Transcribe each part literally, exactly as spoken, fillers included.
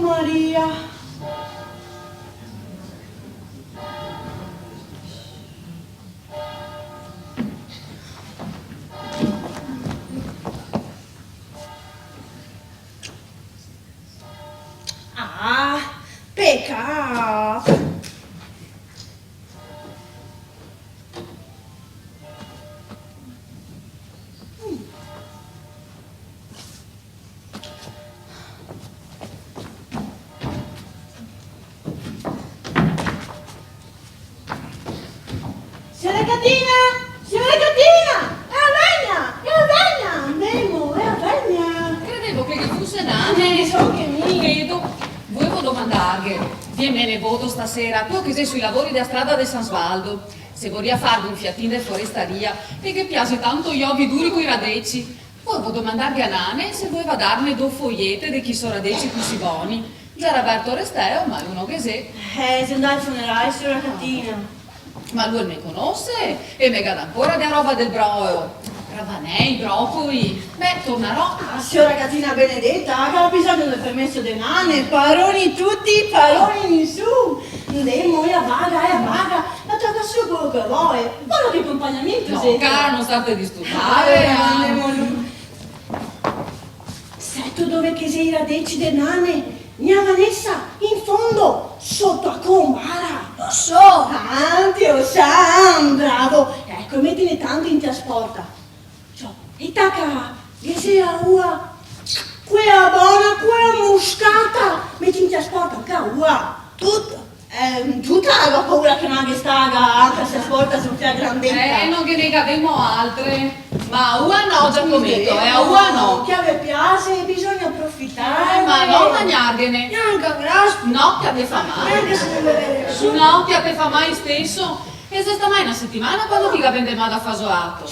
Maria. Ah, pecà! Siora Catina! Siora Catina! Ea vegna! Ea vegna! Andemo, ea vegna! Credevo che ghe fuse nane. Eh, so che mi. Vedo. Voevo domandarghe, vien me nevodo stasera, queo che xe sui lavori dea strada de San Svaldo, se voria farghe un fiatin de forestaria, e ghe piase tanto i ovi duri coi radeci. Voevo domandarghe a nane se voeva darme do foiete de chi so radeci cusì boni. Gera verto el resteo, ma lu no ghe xe. Eh, xe ndà al funeral, siora Catina. Ma lu el me conose, e me ga dà ancora dea roba del broeo. Ravanei, brocoli. Beh, tornarò. Ah, siora Catina benedeta, la ga bisogno del permeso de nane, paroni tuti, paroni nisun. Ndemo, ea vaga, ea vaga. La toca su queo che voe. Varda che conpagnamento. No, xe, cara, no starte disturbar, ah, eh, ndemo lu. Seto dove che xe i radeci de nane? Gnà Vanesa, in fondo, soto a combara. Lo so! Ah, ti lo sa, bravo! Eco, metine tanto inte a sporta. Ciò, e taca, ghe xe a ua, quea bona, quea muscata, meti inte a sporta anca ua. Tuta. Eh, tuta, go paura che no ghe staga, anca se a sporta xe un fià grandeta. Eh, no ghe ne gavemo altre. Ma ua no, Giacometo, eh, ua no. Che a ve piase, bisogna aprofitar. Eh, ma no magnarghene. Gnanca grasso. No, che a te fa mal. Gnanca se ne beve. No, che a te fa mal isteso. E xe sta mai na setimana quando ti ga ben de mal da fazoato.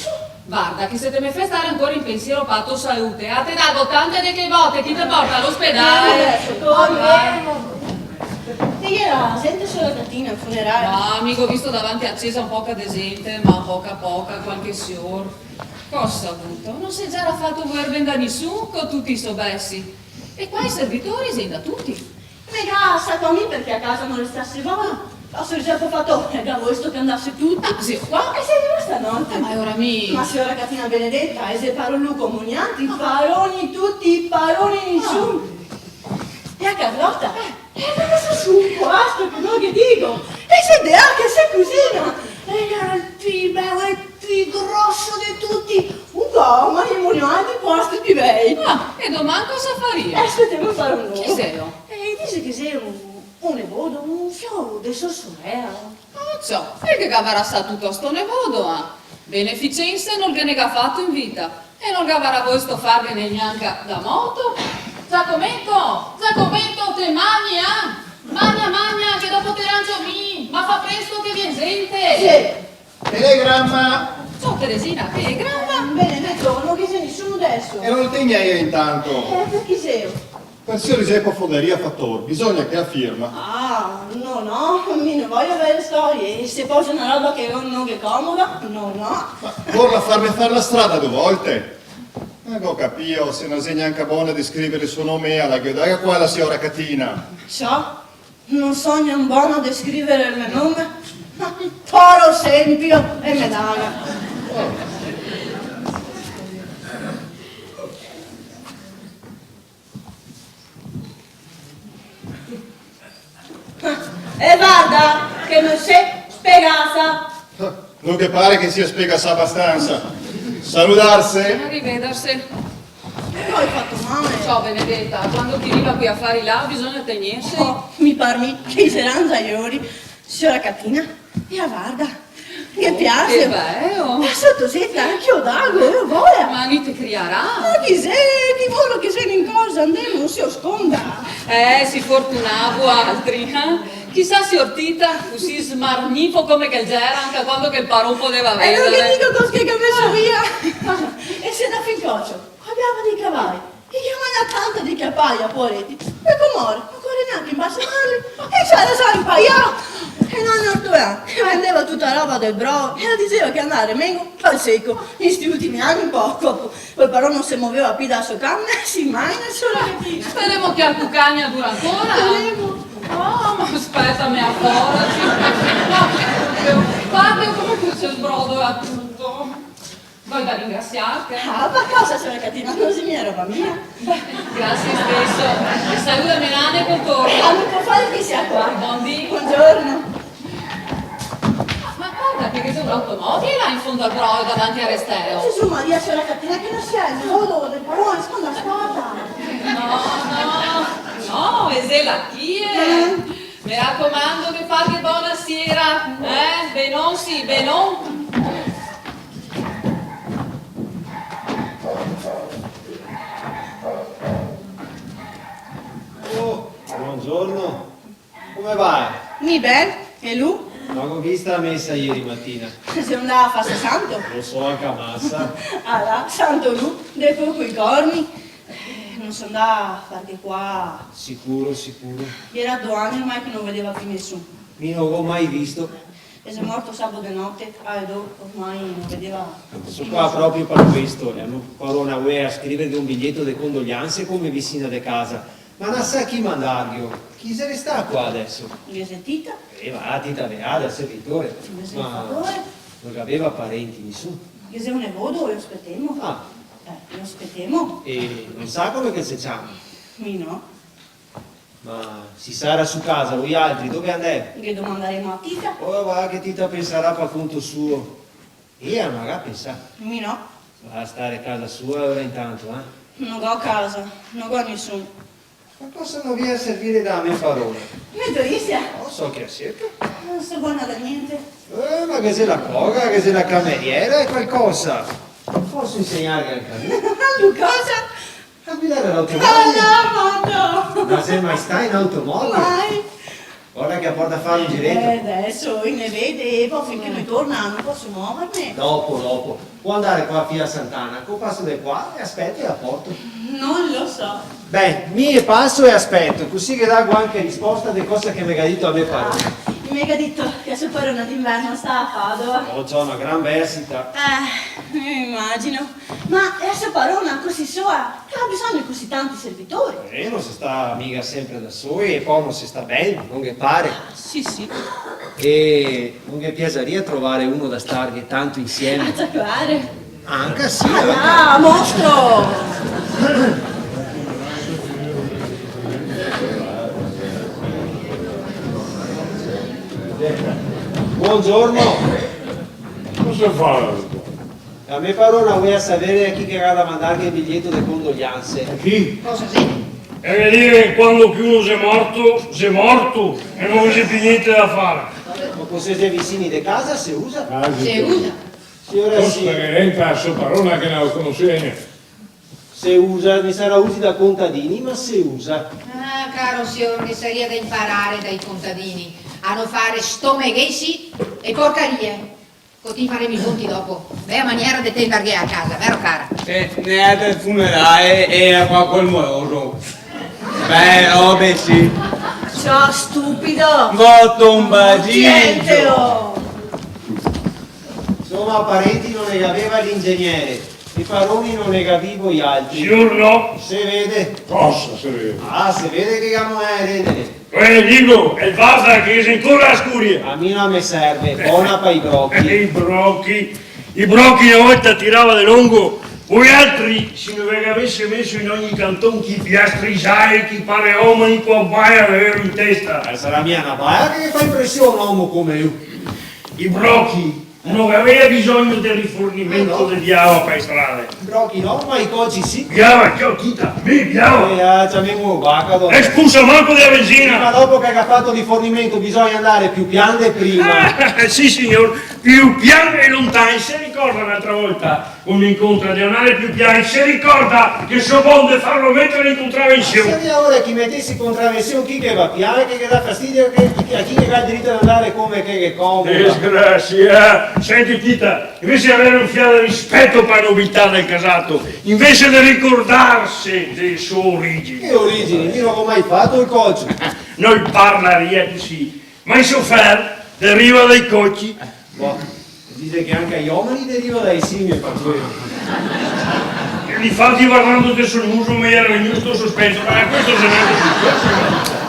Varda che se te me fè stare ancora in pensiero pa to saute, a te dago tante de che bote, chi te porta a l'ospedale? Adeso tornemo. E iera zente, siora Catina, al funeral? Ma mi go visto davanti a cesa un poca de zente, ma poca poca, qualche sior. Cosa vuto? No se gera fato voer ben da nisun co tuti i so besi. E qua i servitori xe ndà tuti. Me ga lasà mi parché a casa no restase bona. Ma sior Giusepo Fator el ga voesto che ndase tuti. Ah, sì, qua? E xe vegnù stanote. Eh, ma ora mi... Ma siora Catina benedeta, e xe paroni lu come nialtri, paroni tuti, paroni nisun. Ah. E a Carlota? Eh. E la ga mesà su un poastro che no ghe digo. E xe de là che se cusina. E el pi bel, el pi groso de tuti. Un po', ma ghe voio altri poastri pi bei. Ah, e doman cosa faria? Eh, spetemo, paroni. Chi xelo? Eh, dixe che xe un, un nevodo, un fioło de so sorela. Ah, ciò, e che gavarà sà tuto a sto nevodo, ah? Beneficense no ghe ne ga fato in vita, e no gavarà voesto farghene gnanca da moto. Giacometo, Giacometo, te magni, ah? Magna, magna, che dopo te rancio mi, ma fa presto che vien zente. Sì. Telegramma! Ciò, Teresina, telegramma? Benedeto, no ghe xe nisun deso. E no te ghe n'è intanto? Eh, par chi xeo? Par sior Giusepo Foneria Fator, bisogna che la firma. Ah, no, no, mi no voio aver storie, e se po' xe na roba che no ghe comoda, no, no. Ma vorla farme far la strada do volte? Ma go capìo, se no xe gnanca bona de scriver el so nome, la ghe daga qua la siora Catina. Ciò? No so gnanca bona de scriver el me nome. Poro sempio, e me daga. E varda che no xe spegasa. No ghe pare che sia spegasa abastansa? Saludarse? Arivederse. Go fato mal. Ciò, benedeta, quando che i riva quei afari là, bisogna tegnerse. Oh, mi par mi che i xe rangiaiori. Siora Catina, e a varda. Ghe piase? Che beo. E soto zeta, anch'io dago, eo voea. Ma no i te criarà? Ma chi xe, chi vol che xe in corsa, ndemo, no se sconda. Eh, si fortunà vualtri, eh? Chisà sior Tita, cusì smarnifo come che el gera, anca quando che el paron podeva vedare. E no ghe digo cos che el ga meso via. E se da fin cocio, co a biava dei cavai, che i ga magnà tanto de ciapaia, poareti. E com'ora, no core gnanca inbasamarli, e i se ga za inpaià. E no, no, dove va? Che vendeva tuta roba del brodo e la diseva che andava mejo pal seco. In sti ultimi ani un poco, po. Pol paron no se moveva pi da so cama, se imagina, siora Catina. Speremo che la cucagna dura ancora. Speremo. Oh, ma speta, me afora, sì. Ma che, fate come che se sbrodola tuto. Vol da ringrasiarche? Ah, par cosa, siora Catina? No xe mia roba mia. Beh, grasie steso. E saluda me nane co torna. Ah, no pol fare che sia qua. Bondì. Bongiorno. Ma varda che ghe xe un automobile là in fondo al brodo, davanti al resteo. Gesù Maria, siora Catina, che no sia el nodo del paron, sconda, sconda. No, no, no, e xe la tie. Eh. Me racomando che faghe bona sera, eh? Benon, sì, benon. Oh, bongiorno. Come va? Mi ben, e lu? No go vista la mesa ieri matina. Xe ndà a farse santo? Lo so, anca masa. Ah là, santo lu, de poco i corni. Eh, no so ndà a farghe qua. Sicuro, sicuro. Iera do ani ormai che no vedeva pi nesun. Mi no go mai visto. E xe morto sabo de note, ale do, ormai no vedeva pi nesun. So qua proprio par questo, eh, parona, voea scriverghe un biglieto de condoglianse come vicina de casa. Ma no sa chi mandarghe, chi xe restà qua deso? Ghe xe Tita. Eh, va, Tita Veada, servitore. Ghe xe un favore. Ma no gaveva parenti, nesun? Ghe xe un nevodo, lo spetemo. Ah. Eh, lo spetemo. E no sa come che se ciama? Mi no. Ma se sarà su casa, voialtri, dove andè? Ghe domandaremo a Tita. Oh, va che Tita pensarà par conto suo. Ea no ga pensà. Mi no. Va a stare casa sua ora intanto, eh? No go casa, no go nesun. Ma cosa no vien a servire da me parona? Mentorisia? No so chi la serca. No so bona da gnente. Eh, ma ghe xe la coga, ghe xe la cameriera e qualcosa. Poso insegnarghe anca mi? Lu cosa? A guidare l'automobile. Ah, no, ma no! Ma xe mai stà in automobile? Mai. Varda che la porta a fare un gireto. Eh, deso i ne vede, e po finché no torna no poso moverme. Dopo, dopo. Pol andare qua fin a Sant'Ana, co paso de qua e aspeto e la porto. No lo so. Ben, mi paso e aspeto, cusì ghe dago anca risposta de cosa che me ga dito la me parona. Ah, me ga dito che la so parona d'inverno sta a Padova. Oh, ciò, na gran bela cità. Eh, me imagino. Ma e la so parona cusì sola, che ga bisogno de cusì tanti servitori? Eh, no se sta miga sempre da soli, e po no se sta ben, no ghe pare? Ah, sì, sì. E no ghe piasaria trovare uno da starghe tanto insieme? Ah, già, pare. Anca sì, ah, anca. Ah, mostro! Bongiorno. Cosa fa? La me parona voea savere a chi che ga da mandarghe el biglieto de condoglianse. A chi? Cosa xe? E vien a dire, quando che uno xe morto, xe morto, e no ghe xe pì gnente da fare. Ma co se xe vicini de casa, se usa? Ah, sì. Se usa. Siora sì. Cosa che entra la so parona che no la conoseva gnente? Se usa, mi sarà usi da contadini, ma se usa. Ah, caro sior, ghe saria da inparare dai contadini a no fare stomeghesi e porcarie. Cusì faremo i conti dopo. Bea maniera de tendarghe a casa, vero, cara? Eh, ne è del funerale e è qua col moroso. Beh, robe sì. Ciò, stupido! Mo tombagito! Gnente, oh! Insoma, parenti no ne gaveva l'ingegnere, e paroni no ne gavì voialtri. Sior no. Se vede. Cosa se vede? Ah, se vede che gamo da redere. Eh, digo, el varda che xe ancora scuria. A mi no me serve, bona pa i brochi. Eh, i brochi, i brochi na volta tirava de longo, voialtri, se no ve gavese meso in ogni canton chi piastri xe, chi pare omo, chi baia che gaveva in testa. Eh, sarà mia na baia che fa impresion, omo come lu. I brochi. No gaveva bisogno del rifornimento de biava pa le strade. Brochi no, ma i coci sì. Biava, ciò, Tita, mi biava. Eh, ah, ciamemo Baca, dopo. E spusa manco dela benzina. Ma dopo che ga fato el rifornimento bisogna andare più pian de prima. Eh, sì, sior, più pian e lontan. Se ricorda n'altra volta, co me incontra de andare più pian, se ricorda che so bon de farlo metere in contravension. Ma se ora che i metese in contravension, chi che va pian, che, che dà fastidio, che, chi, a chi che ga el dirito de andare come che, che comoda. Disgrasia. Senti, Tita, invese de avere un fià de rispeto pa la nobiltà del casato, invese de ricordarse de le so origini. Che origini? Mi no go mai fato el cocio. No el parlaria cusì. Ma i so fer Deriva dai coci. Eh, boh. Dixe che anca i omeni deriva dai simie, par quelo. E difati, vardandote sul muso, me iera vegnù sto sospeto, ma questo xe un altro discorso.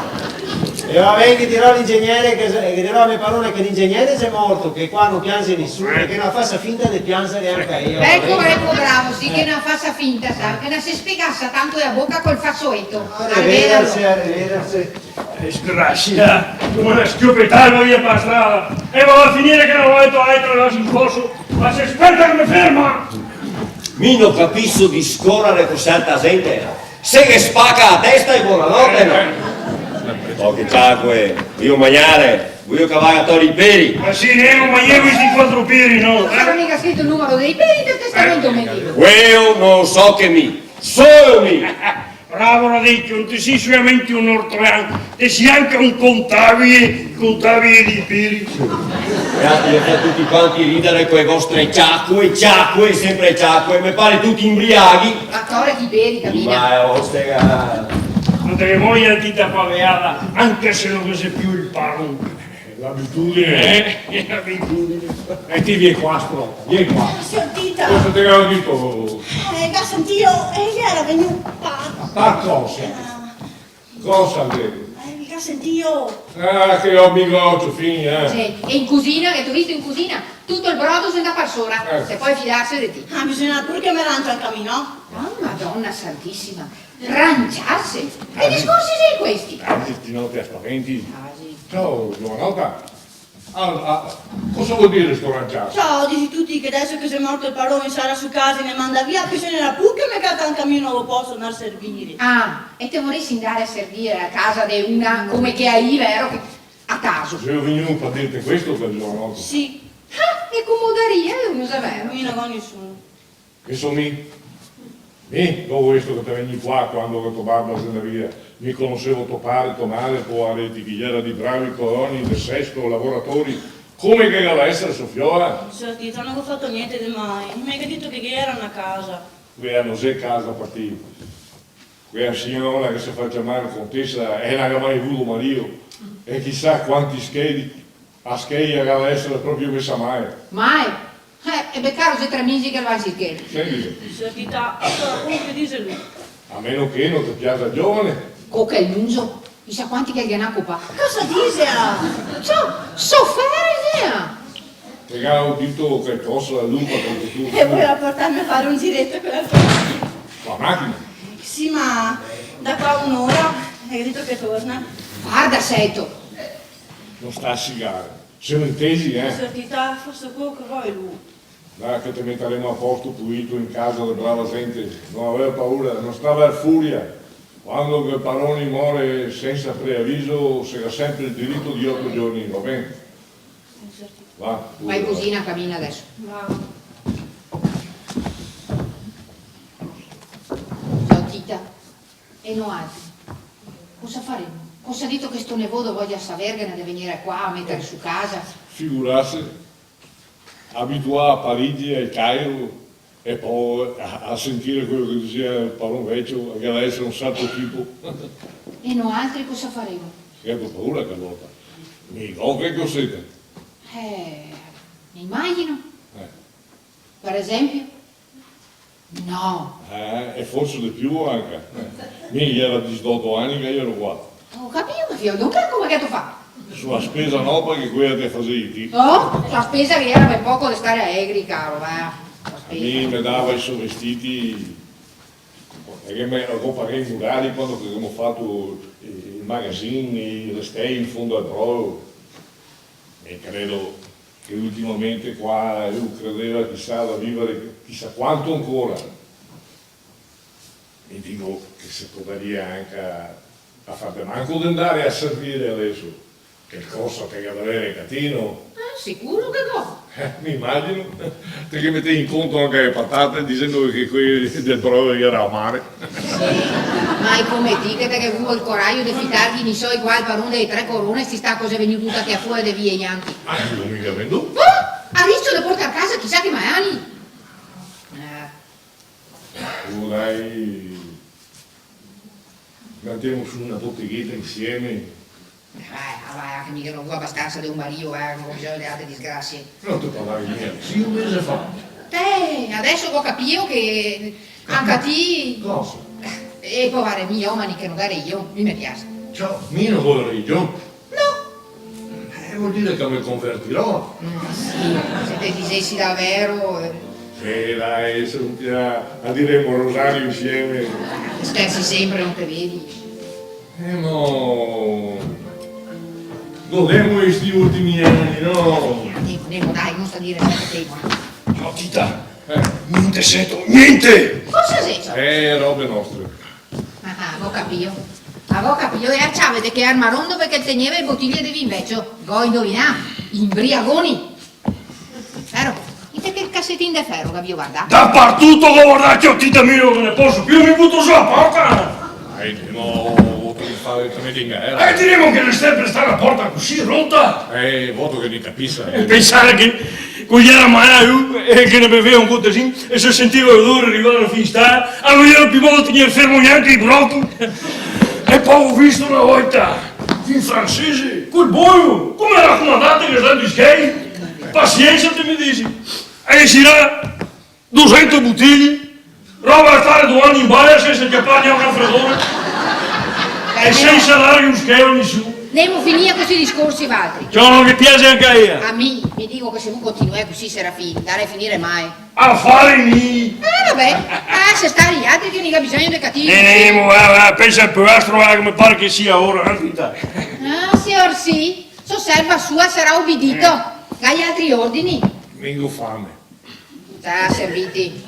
E va ben, che dirò a l'ingegnere, che, che dirò a me parone che l'ingegnere xe morto, che qua no pianxe nesuni, eh, che no fasa finta de pianxere anca elo. Eco, eco, bravo, sì, che no fasa finta, sa, che no se spegasa tanto la boca col fasoleto. Arivederci, arivederci. Disgrasia, come na schiopetà via par strada. E va a finire che no go deto altro, no, sul coso, ma se speta che me ferma! Mi no capiso discorare co certa xente, eh. Se ghe spaca la testa e bonanote, no? Poche ciacoe, voio magnare, voio che vaga a tore i peri. Ma sì, nego, ma mi sti quatro peri, no? No sarà miga scrito el numero dei peri nel testamento, me digo. Queo no lo so che mi, solo mi. Bravo, Radicchio, no te si solamente un ortolan, te si anca un contabile, contabile dei peri. Ghe fè tuti quanti ridare co le vostre ciacoe, ciacoe, sempre ciacoe, me pare tuti imbriaghi. Attore di peri, capito? Ma, eh, ostega. Ma te che moia ti da paveada, anca se no ghe xe più el paron. L'abitudine. Eh, l'abitudine. E ti vien qua, strofa, vien qua. Sior Tita. Cosa te gavevo dito? Eh, ga sentìo, eh, el iera vegnù qua. Ma par cosa? Eh. Cosa, vedo? Eh, ga sentìo. Ah, che obigocio, fin, eh. Sì, e in cusina, che te go visto in cusina? Tuto el brodo xe ndà par sora. Eh. Se pol fidarse de ti. Ah, bisogna pur che me rangi el camin, no? Oh, Madona Santisima. Ranciarse? Che discorsi xe questi? Ah, ti no te spaventi. Ah, sì. Ciò, giovanota. Ah, ah, cosa vol dire sto ranciarse? Ciò, dixi tuti che deso che xe morto el paron sarà su casa e ne manda via, bisognerà pur che me cata anca mi un novo posto ndar a servire. Ah, e te voresi ndare a servire a casa de una come che a i, vero? Che a taso. Xe vegnù par dirte questo, quel giovanotto? Sì. Ah, e comodaria, eh, no xe vero? Mi no go nesuni. Che so mi? Mi, dopo questo che te vegnì qua, quando che to barba xe ndà via, mi conosevo to pare, to mare, povareti, che i iera dei bravi coloni de sesto, lavoratori, come che ga da esare so fiola? Sior Tita, no go fato gnente de mal, i me ga dito che ghe iera na casa. Quea no xe casa par ti. Quea siora che se fa ciamare contesa e no ga mai vuo marìo, e chisà quanti schei a schei ga da esare proprio mesa mal. Mal? Eh, e be, caro, xe tre mesi che el va in schei. Senti. Sior Tita, alora, come che dixe lu? A meno che no te piaxa el giovane. Co quel muso, chisà quanti che el ghe n'à copà. Cosa dixea? Ciò, so fere, xea! Te gavevo dito calcosa, la lupa, quando tu... E voleva portarme a fare un gireto con la tua machina. Con la machina? Sì, ma da qua a un'ora el ga dito che torna. Varda, seto! No sta a sigare. Semo intesi, eh? Sior Tita, fa quel che vol lu. Dai, che te metaremo a posto pulito in casa de brava xente. No aver paura, no sta aver furia. Quando che el paron el more sensa preaviso, se ga sempre el dirito de oto giorni, va ben? Va, pure, va. Va in cusina, camina deso. Va. Ciò, Tita. E noaltri? Cosa faremo? Cosa dito che sto nevodo vogia saverghene de vegnere qua a metar su casa? Figurarse, abituà a Parigi, al Cairo, e po a, a sentire quelo che dixea el paron vecio, che ga da esare un certo tipo. E noaltri cosa faremo? Che go paura che volta. Mi go che coseta. Eh, me imagino. Eh. Par esempio? No. Eh, e forse de più anca. Mi iera disdoto ani che iero qua. Go capìo, ma fio, dunque come che te ga fato? Su la spesa no, parché quea te fasevi ti. Oh, la spesa che iera ben poco de stare alegri, caro, va. La spesa. Mi me dava i so vestiti, parché me, go pagà i murali quando che gavemo fato el magazin, i restei in fondo al brodo. E credo che ultimamente qua lu credeva, chisà, da vivare chisà quanto ancora. Mi digo che se podaria anca a far de manco de ndare a servire deso, che cosa te ga da vere, catino? Eh, sicuro che go. Eh, me imagino. Te ghe metevi in conto anca le patate, dixendo che quele del brodo iera a mare. Sì, ma xe come ti che te ghe vuo el corajo de fitarghe i soldi qua al paron dele Tre Corone, sti sta cose vegnù tuta che a furia de vie gnanti. Ah, no miga vendo? Oh! A rischio de portar casa chisà che malali. Eh. Oh, dai, metemo su na botegheta insieme. Eh, va, va, che mi ghe n'ò avuo abastansa de un marìo, va, no go bisogno de altre disgrasie. No te parlavi mia, sì, un mese fa. Eh, adeso go capìo che anca ti... Cosa? E po' vare mi omani che no darìo, mi me piaxe. Ciò, mi no go ragion? No. Eh, vol dire che me convertirò. Ma sì, se te disesi davero, eh. Sì, dai, su, a diremo el rosario insieme. Scherzi sempre, no te vedi? Eh, mo godemo sti ultimi ani, no? Andemo, andemo, dai, no sta dire sempre, eh. Ciò, Tita. Eh. Gnente seto, gnente! Cosa xe, ciò? Eh, robe nostre. Ah, ah, go capìo. Ah, go capìo. E a ciave de che armaron dove che el tegneva e botiglie de vin vecio? Go indovinà. Inbriagoni. Fero, inte che casetin de fero che gavìo vardà? Dapartuto go vardà, ciò, Tita mia, no ghe ne poso più, mi buto su la porta! Dai, dimo, vuto che fa, che me tenga, eh? Eh, diremo che no xe sempre stà na porta cusì rota! Eh, vuto che ne capisa, eh. Pensare che co iera malà, eh, che ne bevea un gotesin e se sentiva l'odore rivare fin in stala, no iera più modo de tegner fermo gnanca i brochi. E po' go visto na volta un francese, col boio, come racomandate che sta dei schei. Pasiensa, te me disi. E girà dusento botiglie, roba da stare do ani in baia sensa ciapar gnanca un fredore. E sensa dare un scheo a nisun. Ndemo finir co sti discorsi, valtri. Ciò, no me piaxe anca a ea. A mi, mi digo che se vu continuè cusì, Serafin, ndarè a finir mal. Afari mii! Eh, va ben. Ah, se sta vialtri che no ga bisogno de cativi. Eh, eh, mo, va, va, pensa al polastro, va, che me par che sia ora, eh, Tita. Ah, sior sì, so serva sua, sarà ubidito. Eh. Ga i altri ordini? Vengo fame. Sta serviti.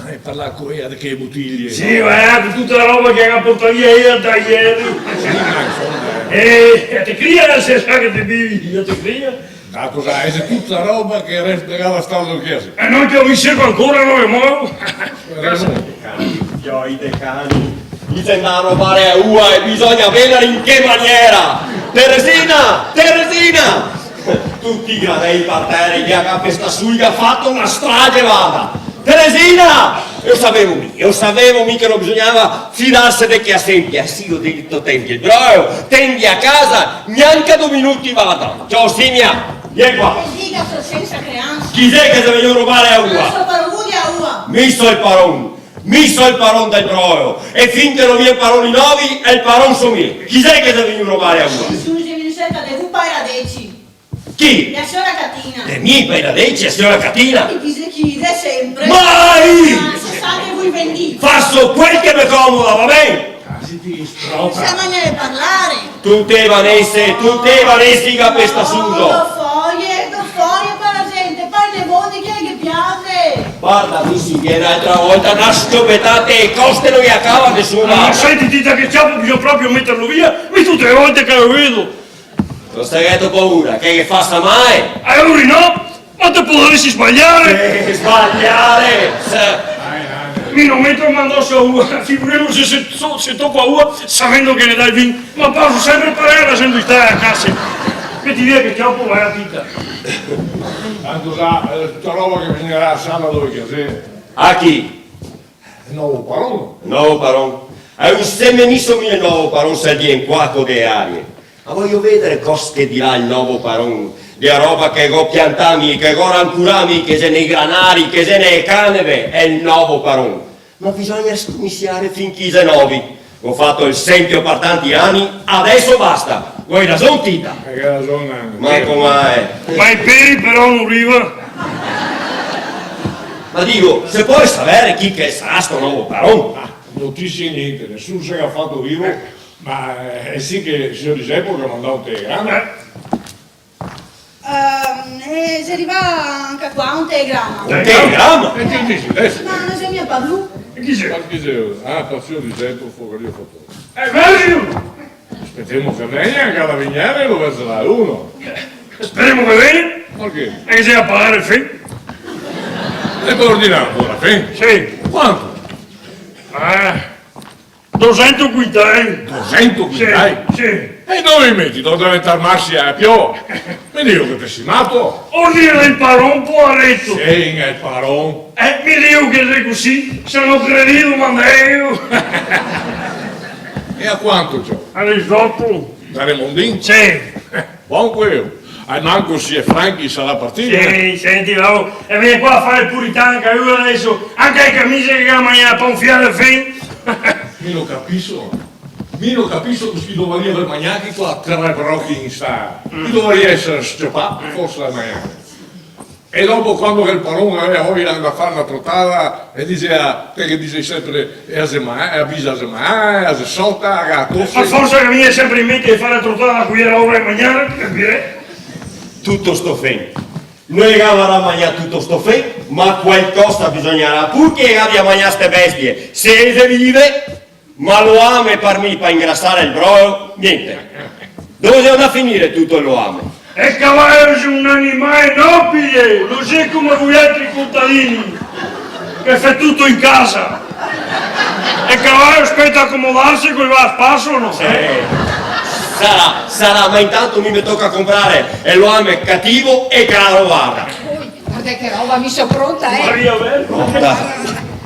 Eh, parlar co ea de che botiglie. Sì, va, tuta la roba che ga portà via ea da ieri. Sì, ma insoma, eh. Eh, te cria, se sa che te bevi, te cria. Ma cosa, xe tuta roba che resta, che ga restà lo che xe? E no che mi seco ancora, no me movo. Ciò, i decani, i se ndà a robare a ua e bisogna vedar in che maniera! Teresina! Teresina! Tuti i gradei par tera, i ga pestà su, i ga fato na strage, vada! Teresina! Eo savevo mi, eo savevo mi che no bisognava fidarse de chi a sente, eh, sì, go dito, tenghe el broeo, tenghe a casa, gnanca do minuti, vada! Ciò, Simia, vien qua! E diga, so sensa creansa. Chi xe che xe vegnù a robare a ua? Ma so paron de a ua. Mi so el paron. Mi so el paron del broeo, e fin che no vien paroni novi, el paron so mi. Chi xe che xe vegnù robare a ua? Nisuni, xe vegnù serca de vu par i radeci. Chi? La siora Catina. De mi par i radeci, la siora Catina? E chi xe, chi xe sempre? Mai! Ah, se sa che vu i vendì. Faso quel che me comoda, va ben? Casi ti stropa. Sensa maniera de parlare. Tute e vanese, tute e vanese i ga pestà su. No, do foie, do foie par la zente, par i nevodi che ghe piaxe. Varda, mi se vien n'altra volta, na schiopetà te coste no i a cava nesun. Ma senti, Tita, che ciapo, bisogna proprio meterlo via, mi tute le volte che lo vedo. Cosa gheto paura, che ghe fasa mal? Eh, lori no, ma te podaresi sbaliare. Eh, sbaliare! Se- Mi no meto man doso a ua, figuremo se, se, se toco a ua, savendo che ne dà el vin. Ma paso sempre par ea, lasendo stare a case. Meti via che ciapo, va, Tita. Tanto sa, eh, tuta roba che bisognarà lasarla dove che xe. A chi? El novo paron. Novo paron. Eh, un semenìsimo el novo paron, se vien qua co de arie. Ma vojo vedare cosa che dirà el novo paron de a roba che go piantà mi, che go rancurà mi, che xe nei granari, che xe nele caneve, el novo paron. Ma bisogna scominsiare fin chi xe novi. Go fato el sempio par tanti ani, adeso basta. Go rason, Tita? Eh, che rason, Nanni. Ma come xe? Ma i peri però no riva. Ma digo, se pol savere chi che sarà sto novo paron? Ah, notisie gnente, nesun se ga fato vivo, ma, eh, sì che el sior Giusepo el ga mandà un telegrama. Eh. Ehm, e xe rivà anca qua un telegrama. Un telegrama? E chi dixe deso? Ma no xe mia par lu. E chi xe? Ma chi xe? Ah, par sior Giusepo, fogarìo fatore. Eh, vegnilo! Spetemo che vegna, che a la vegnere lo verzarà uno. Speremo che vegna. Parché? E che xe a pagare el fen. E te ordinà ancora fen? Sì. Quanto? Eh, dosento quintai. Dosento quintai? Sì, sì. E dove i meti? Dove deventar marsi a piova? Me digo che te si mato? Ordina el paron, poareto. Sì, el paron. Eh, mi digo che xe cusì, se no credì, domandèlo. E a quanto, ciò? Ae dixoto. Da Remondin? Sì. Bon queo. Almanco sie franchi sarà partì, eh. Sì, senti, va, e vien qua a far el puritan anca lu deso, anca le camise che ga magnà, pa un fià de fen. Mi no capiso. Mi no capiso cosa che i dovaria aver magnà qua, tre brochi in sala. Mm. I dovaria eser s-ciopà, forsa, da magnar. E dopo, quando che el paron el gavea voia de ndar a far na trotada, el disea, te che dixi senpre, e a xe ma-, e a bisa a xe ma-, e a xe sota, a ga tose. Ma forsa che me vien senpre in mente de far na trotada co i gera ora de magnar, capirè? Tuto sto fen. No i gavarà magnà tuto sto fen, ma qualcosa bisognarà pur che i gabia magnà ste bestie, se i xe vive. Ma loame par mi, pa ingrasar el brodo, gnente. Dove xe ndà a finir tuto el loame? El cavalo xe un animale nobile, no xe come voialtri contadini, che fè tuto in casa. El cavalo speta acomodarse co i va a spaso, no? Sì. Sarà, sarà, ma intanto mi me toca comprar el loame cativo e caro, varda. Ui, varda che roba, mi so pronta, eh. Maria Vergine. Pronta.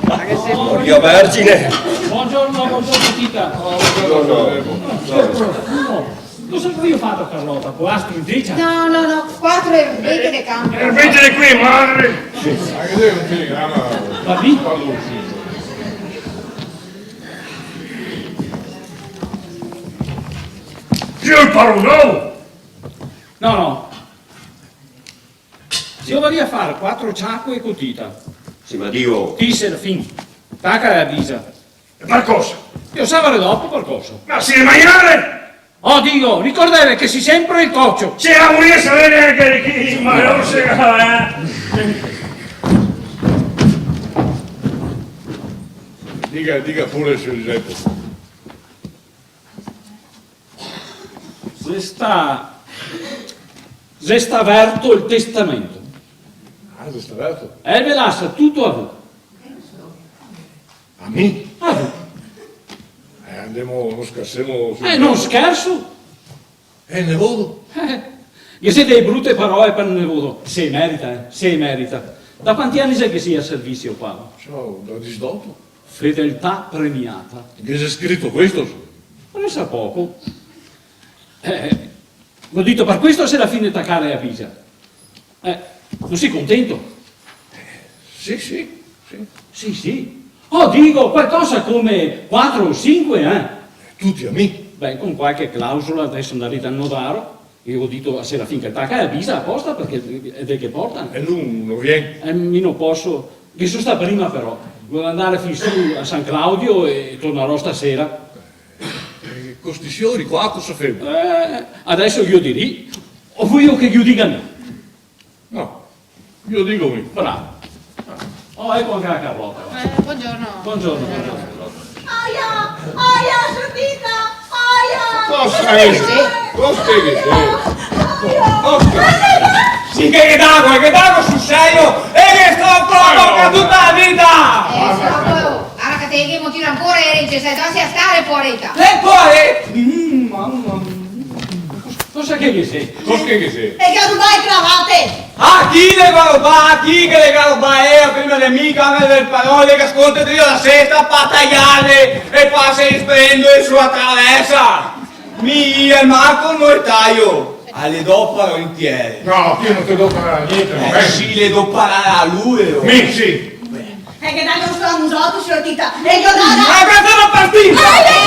Maria Vergine. Bongiorno, bongiorno, Tita. Bongiorno. Cosa gavìo fato, Carlota? Polastro in tecia? No, no, no, quatro erbete de canpo. Erbete de quee magre. Ma che xe un telegrama? Va ben. Parlo. Sior paron! No, no. Ghe dovaria far quatro ciacoe co Tita. Sì, ma digo. Ti, Serafin, taca la bisa. E par cosa? Lo savarè dopo par cosa. Ma se i ga da magnare! Oh, digo, ricordeve che si senpre el cocio. Se la voria saver anca chi, ma no se ga, eh. Diga, diga pure, sior Giuseppe. Xe sta-, xe sta verto el testamento. Ah, xe sta verto? E el ve lasa tuto a vu. A mi? A vu. Eh, ndemo, no schersemo sul... Eh, no scherso! Eh, nevodo? Eh, ghe xe dee brute paroe par nevodo. Se merita, eh, se merita. Da quanti ani xe che si a servizio qua? Ciò, da disdoto. Fedeltà premiata. Ghe xe scrito questo? Presa poco. Eh, go dito, par questo xe la fin de tacare a bisa. Eh, no si contento? Sì, sì, sì. Sì, sì. Oh, digo, qualcosa come quatro o sinque, eh? Tuti a mi. Beh, con qualche clausola, deso ndarè dal nodaro. Ghe go dito a Serafin che taca a bisa aposta, parché xe el che porta. E lu no vien? Eh, mi no poso. Ghe so stà prima, però. Go da ndare fin su a San Claudio e tornarò stasera. Eh, co sti siori qua cosa femo? Eh, deso ghe lo dirò. O voio che ghe lo diga mi? No, ghe lo digo mi. Bravo. Oh, eco anca la Carlota. Eh, bongiorno. Bongiorno, bongiorno. Oia, oia, sior Tita, oia! Cosa xe? Cosa xe? Oia! Cosa? Sì, che ghe dago, che ghe dago sul serio? E ghe sto qua porca tuta la vita! Eh, sto qua, ara che te ghemo tirà ancora e rence, se dase a stare, poareta. Le poare-, mm, mama mia. Cosa che ghe xe? Cosa che ghe xe? E che rubà e cravate! A chi le ga robà? A chi che le ga robà? Eh, prima de mi, camera del paron, le ga sconte drio la sesta, pa taiarle e farse spendere su la traversa. Mi e Marco no le taio, a le doparo intiere. No, ti no te dopararà gnente, no? Eh, sì, le dopararà lu, oh. Mi, sì. E che dai un stramusoto, sior Tita? E che dai? Ma questa xe na partita!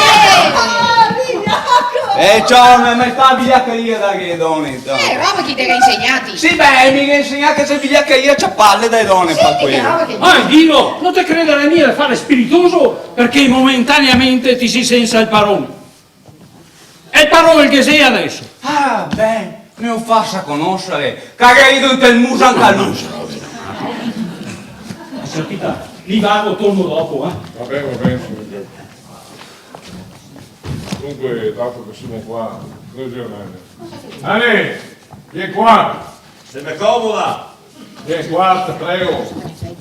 Eh, ciò, no me fa vigliacaria da che done, ciò. Eh, roba chi te ga insegnà? Sì, beh, mi ga insegnà che xe vigliacaria ciaparle dae done, sì, par quelo. Che roba che... Ah, digo, no te crederè mia de fare spiritoso, parché momentaneamente ti si sensa el paron. E el paron el ghe xe deso? Ah, ben, me lo fasa conosare, che el ga rido inte el muso anca lu. Sior Tita, mi vago, torno dopo, eh. Va ben, va ben, sior Giuseppe. Dunque, dato che semo qua, noi giremo. Ale, vien qua. Se me comoda. Vien qua, te prego.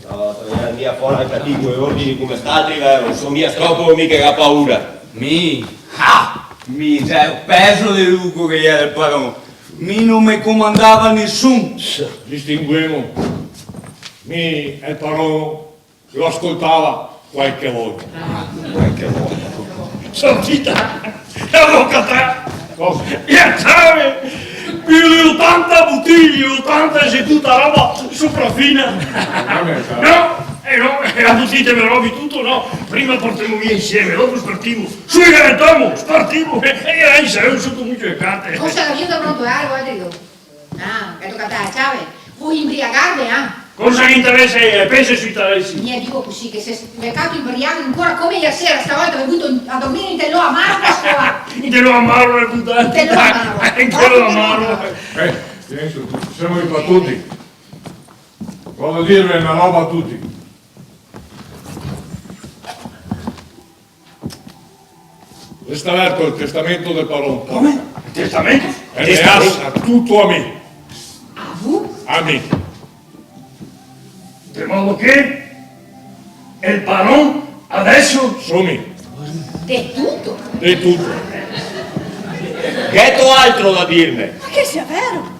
No, te vien mia fora anca ti co ordini come st'altri, vero? No so mia stropo, mi che ga paura. Mi? Ah! Mi, xe pezo de lu che gera el paron. Mi no me comandava nisun. Distinguemo. Mi el paron lo scoltava qualche volta. Qualche volta. Son zita, la boca te. Cosa? E a ciave, pì de otanta botiglie, otanta xe tuta roba soprafina. No, eh no, e a botiglia me robi tuto, no. Prima portemo via insieme, dopo spartimo. Sui, galantomo, spartimo. E, e, e, xe un sotomucio de carte. Cosa, gavìo da brontolar, Adrio? Ah, ghe toca a te a ciave? Voi imbriagarve, ah? Cosa ghe interesa, eh? Pensa sui interesi. Mi digo cusì, che se ve cato imbriago ancora come ier sera, stavolta ve buto a dormir inte l'amaro, Pasquale. Inte l'amaro, le buto. Inte l'amaro. Inte l'amaro. Eh, pensa, semo qua tuti. Vojo dirve na roba a tuti. Resta verto el testamento del paron. Come? El testamento? Eh, el testamento? Sta tuto a mi. A vu? A mi. De modo che el paron adeso so mi. De tuto? De tuto. Gheto altro da dirme? Ma che sia vero?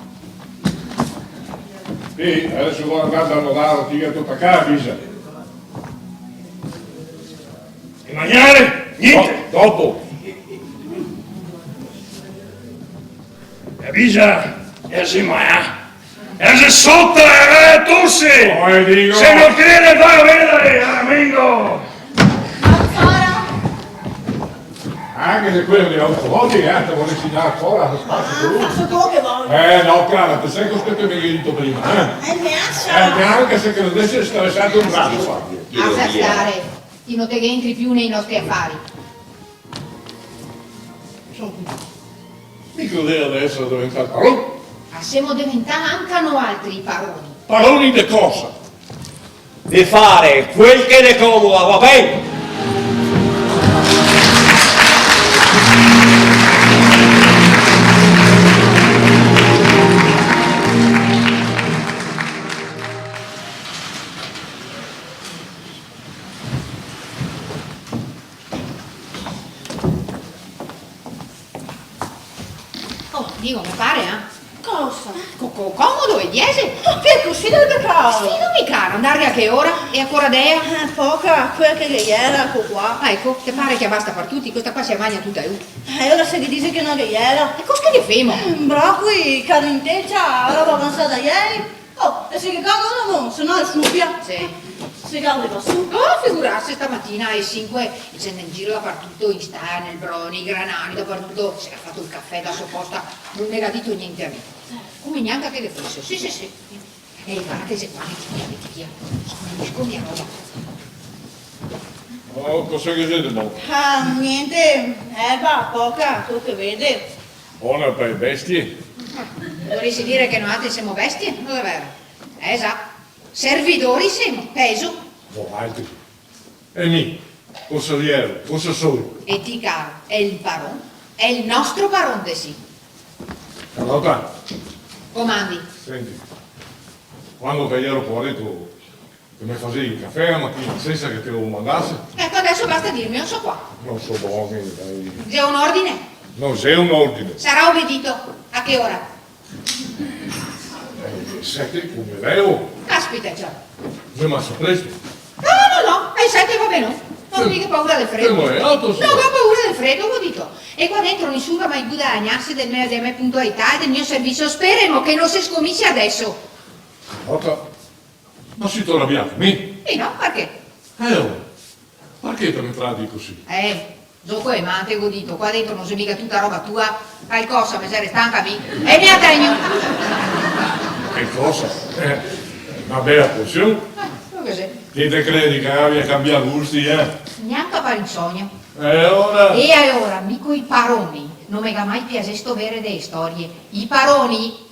Sì, adeso go da ndar dal nodaro, ti gheto tacà, Bisa. E magnare? Gnente! Do-, dopo. E a Bisa, e a xe malà. E a xe sota, e a tose! Oh, digo. Se no crede, va a vedare, Aramengo! Ah, che xe queo de autoboti, eh, te vol insegnare fora, no spazio più. Faso queo che vojo. Eh, no, cara, te sa cosa che te me ga dito prima, eh? Eh, me asa. Eh, neanca se credese de scaresarte un braso. Asa stare. Ti no te ghe entri più nei nostri afari. Insoma, mi credea de esare deventà paron. A semo deventà anca noaltri paroni. Paroni de cosa? De fare quel che ne comoda, va ben? Oh, digo, me pare, eh? Cosa? Co-, co-, comodo e diese? Ma parché cusì del pecà? Spigame, cara, ndare a che ora? E a che ora dea? Eh, poca, quea che ghe iera, eco qua. Ah, eco, te pare che a basta par tuti? Questa qua se a magna tuta, eh. E ora se ghe dixe che no ghe iera? E cosa che ghe femo? Eh, brocoli, carne in tecia, roba avansada ieri. Oh, e se ghe caca un omon, se no el sciupia. Sì. Se ghe leva su. Oh, figurarse, stamatina ae sinque el xe ndà in giro dapartuto, in stala, nel bro, nei granai, dapartuto. Se ga fato el cafè da so posta, no me ga dito gnente a mi. Come gnanca che ghe fose. Sì, sì, sì. E varda che xe qua, meti via, meti via. Scondi, scondi a roba. Oh, cosa che xe de bon? Ah, gnente, erba, poca, queo che vede. Bona par e bestie? Voresi dire che noaltri semo bestie, no xe vero? Eh, za. Servidori semo, pezo. Voaltri. E mi, cosa iero, cosa so? E ti, caro, el paron, el nostro paron te si. Carlota. Comandi. Senti, quando che iero poareto, te me fasevi el cafè a matina sensa che te lo domandase? Eco, adeso basta dirme, no so qua. No so bon, dai. Xe un ordine? No xe un ordine. Sarà obedito. A che ora? Eh, sete, come veo. Caspita, già. Xe masa presto. No, no, no, no, ae sete va ben. No go miga paura del fredo. Fermo, eh, alto su. No go paura del fredo, go dito. E qua dentro nisun ga mai gudadagnà del me, dela me puntualità e del mio servizio. Speremo che no se scominsi adeso. Carlota, ma sito rabià co mi? Eh no, parché? Eh, oh, parché te me trati cusì? Eh, zo co e man, te go dito, qua dentro no xe miga tuta roba tua, calcosa me xe restà anca a mi, e me a tegno. Calcosa? Eh, na bela posion. Eh, queo che xe. Ti te credi che gabia canbià gusti, eh? Gnanca par un sogno. E ora? E ora, mi coi paroni no me ga mai piasesto vere dee storie. I paroni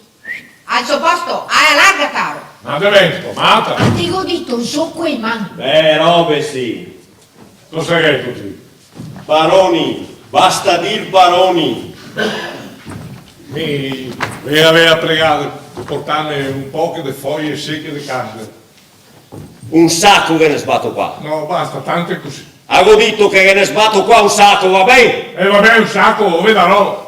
Al so posto, a la larga, caro! Ma te vento, mata? Ma te go dito, zo co e man! Eh, robe sì! Cosa gheto ti? Paroni, basta dir paroni! Mi, mi gavea pregà de portarme un poche de foje seche de casa. Un saco ghe ne sbato qua. No, basta, tante cusì. Gavevo dito che ghe ne sbato qua un saco, va ben? E va ben, un saco, lo vedarò.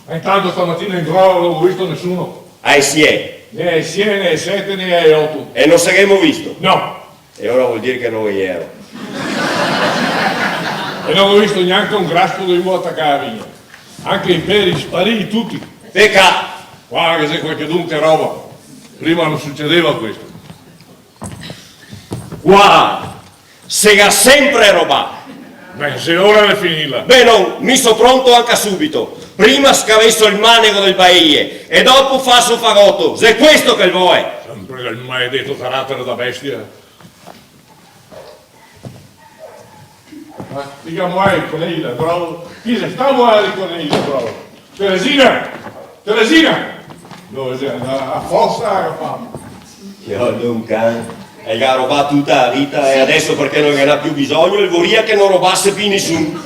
E intanto stamatina in gro no go visto nesuni. Eh, sì, eh. Né ae sie, né ae sete, né ae oto. E no se ghemo visto? No. E ora vol dir che no ghe iero. E no go visto gnanca un graspo de ua tacà a vigna. Anca i peri sparìi tuti. Pecà! Varda che xe qualchedun che roba. Prima no sucedeva questo. Qua se ga senpre robà. Ben, xe ora de finila. Ben, no, mi so pronto anca subito. Prima scaveso el manego del baeie e dopo faso fagoto. Xe questo che el voe. Senpre quel maledeto caratere da bestia. Ma diga, moare el coneilo, bravo. Chi xe sta moare el coneilo, bravo? Teresina! Teresina! Dove xe? A, a fosa, a fame. Fiol de un can. El ga robà tuta la vita e deso, parché no ghe n'à più bisogno, el voria che no robase più nisun.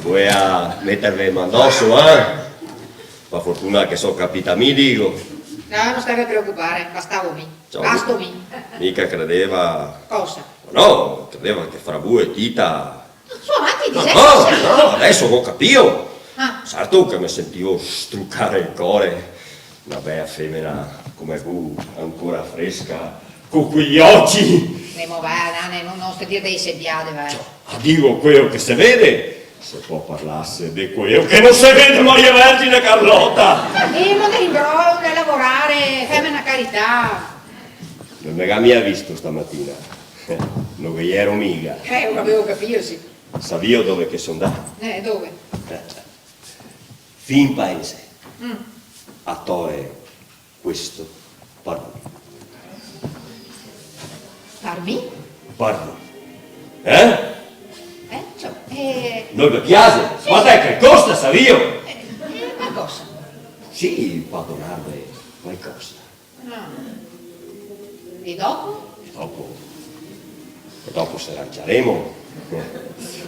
Voea meterve man doso, eh? Par fortuna che so capita mi, digo. No, no steve preocupare, bastavo mi. Ciò, basto mi. Mica credeva. Cosa? No, credeva che fra vu e Tita. Su, avanti, no, dixè, no, cosa? No, deso go capìo. Ah. Certo che me sentivo strucare el core. Na bea femena come vu, ancora fresca, co quei oci. Ndemo, va, nane, no, no sta dir dee sediade, va. Ciò, ma digo queo che se vede. Se po' parlase de queo che no se vede, Maria Vergine Carlota! Ndemo, ndemo in brodo, ndemo a lavorare, feme na carità. No me ga mia visto stamatina. No ghe iero miga. Eh, lo gavevo capìo, sì. Savìo dove che so ndà? Eh, dove? Fin in paese. Mm. A tore questo par vu. Par mi? Par vu. Eh? Eh, ciò, eh. No ve piase? Sì, ma sì. Dai, che costa, savìo? Eh, eh, ma cosa? Sì, par donarve qualcosa. Ah. E dopo? E dopo? E dopo se ranciaremo.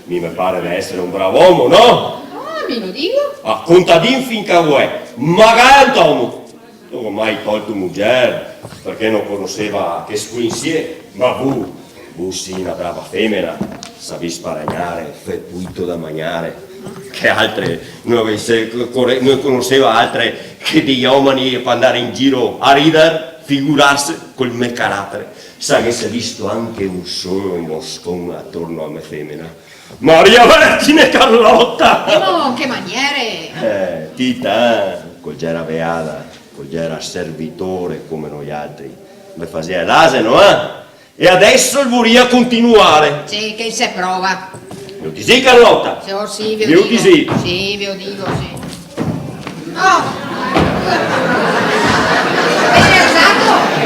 Mi me pare de esare un bravo omo, no? Ah, mi no digo. Ah, contadin fin che vuè, ma galantomo. No go mai tolto mugier, parché no conoseva che scuin sie, ma vu, vu sì na brava femena, savì sparagnare, fè puito da magnare, che altre, no ghe se core-, no conoseva altre che dei omani par ndare in giro a rider, figurarse col me caratere, se ghese visto anche un solo moscon atorno a me femena. Maria Vergine Carlota! E mo, in che maniere? Eh, Tita, eh, co el gera veada, co el gera servitore come noialtri, me fasea l'aseno, eh? E adeso el voria continuare. Sì, che se prova. Lo disì, Carlota? Sior, sì, ve lo digo. Lo disì? Sì, ve lo digo, sì. Oh! Bene alzato!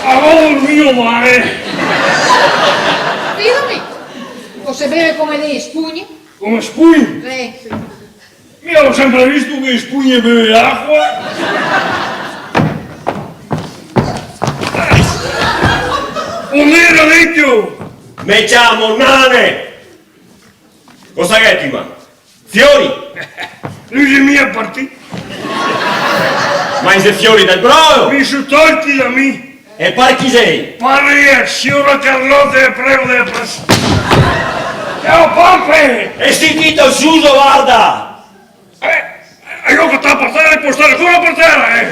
Alora, mio mare! Fidame, o se beve come dee spugne? Come spugne? Eh. Mi go senpre visto che e spugne beve l'acua. Onde gera, vecio? Me ciamo Nane! Cosa ghè ti, ma? Fiori? No i xe mia partì. Ma i xe fiori del brodo? I me i so tolti da mi. E par chi xe? Par la siora Carlota, e prego de pas-. Ciao, Pompe! E sti zito, suso, varda! Eh, eh, go catà par tera, pol stare ancora par tera, eh!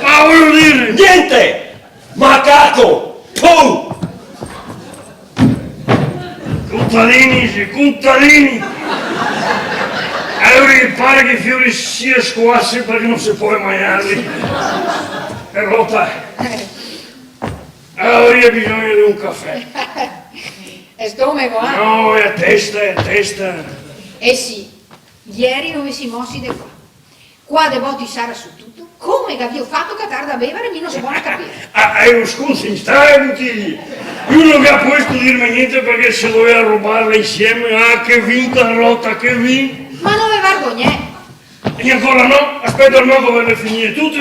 Ma vojo dire! Gnente! Macaco! Pum! Contadini, sì, contadini! Alora, me pare che i fiori i sia scoasi parché no se pol magnarli. Xe rota. Alora, go bisogno de un cafè. Xe stomego, eh? No, xe a testa, xe a testa. Eh sì, ieri no ve si mosi de qua. Qua de boti sara su tuto, come che gavìo fato a catar da bevare, mi no so bona a capire. Ah, ah, i sconsi in sta botiglie. Lu no ga posto dirme gnente parché se doveva robarla insieme, ah, che vin, Carlota, che vin. Ma no ve vergognè? E ancora no, aspeto almeno che vede finire tuti.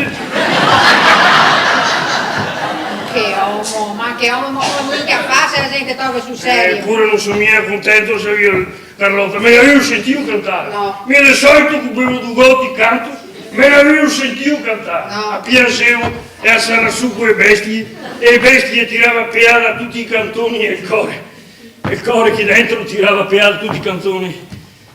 Che omo, ma che omo, ma come vuto che fa se la gente toga sul serio? Eh, pure no so mia contento se io Carlota, ma gavìo sentìo cantare? No. Mi de solito co bevo du goti canto. Me l'aveu sentìo cantar? No. A pianxeva e a sarà su co e bestie, e e bestie tirava peà da tuti i cantoni e el core, e el core chi dentro tirava peà da tuti i cantoni.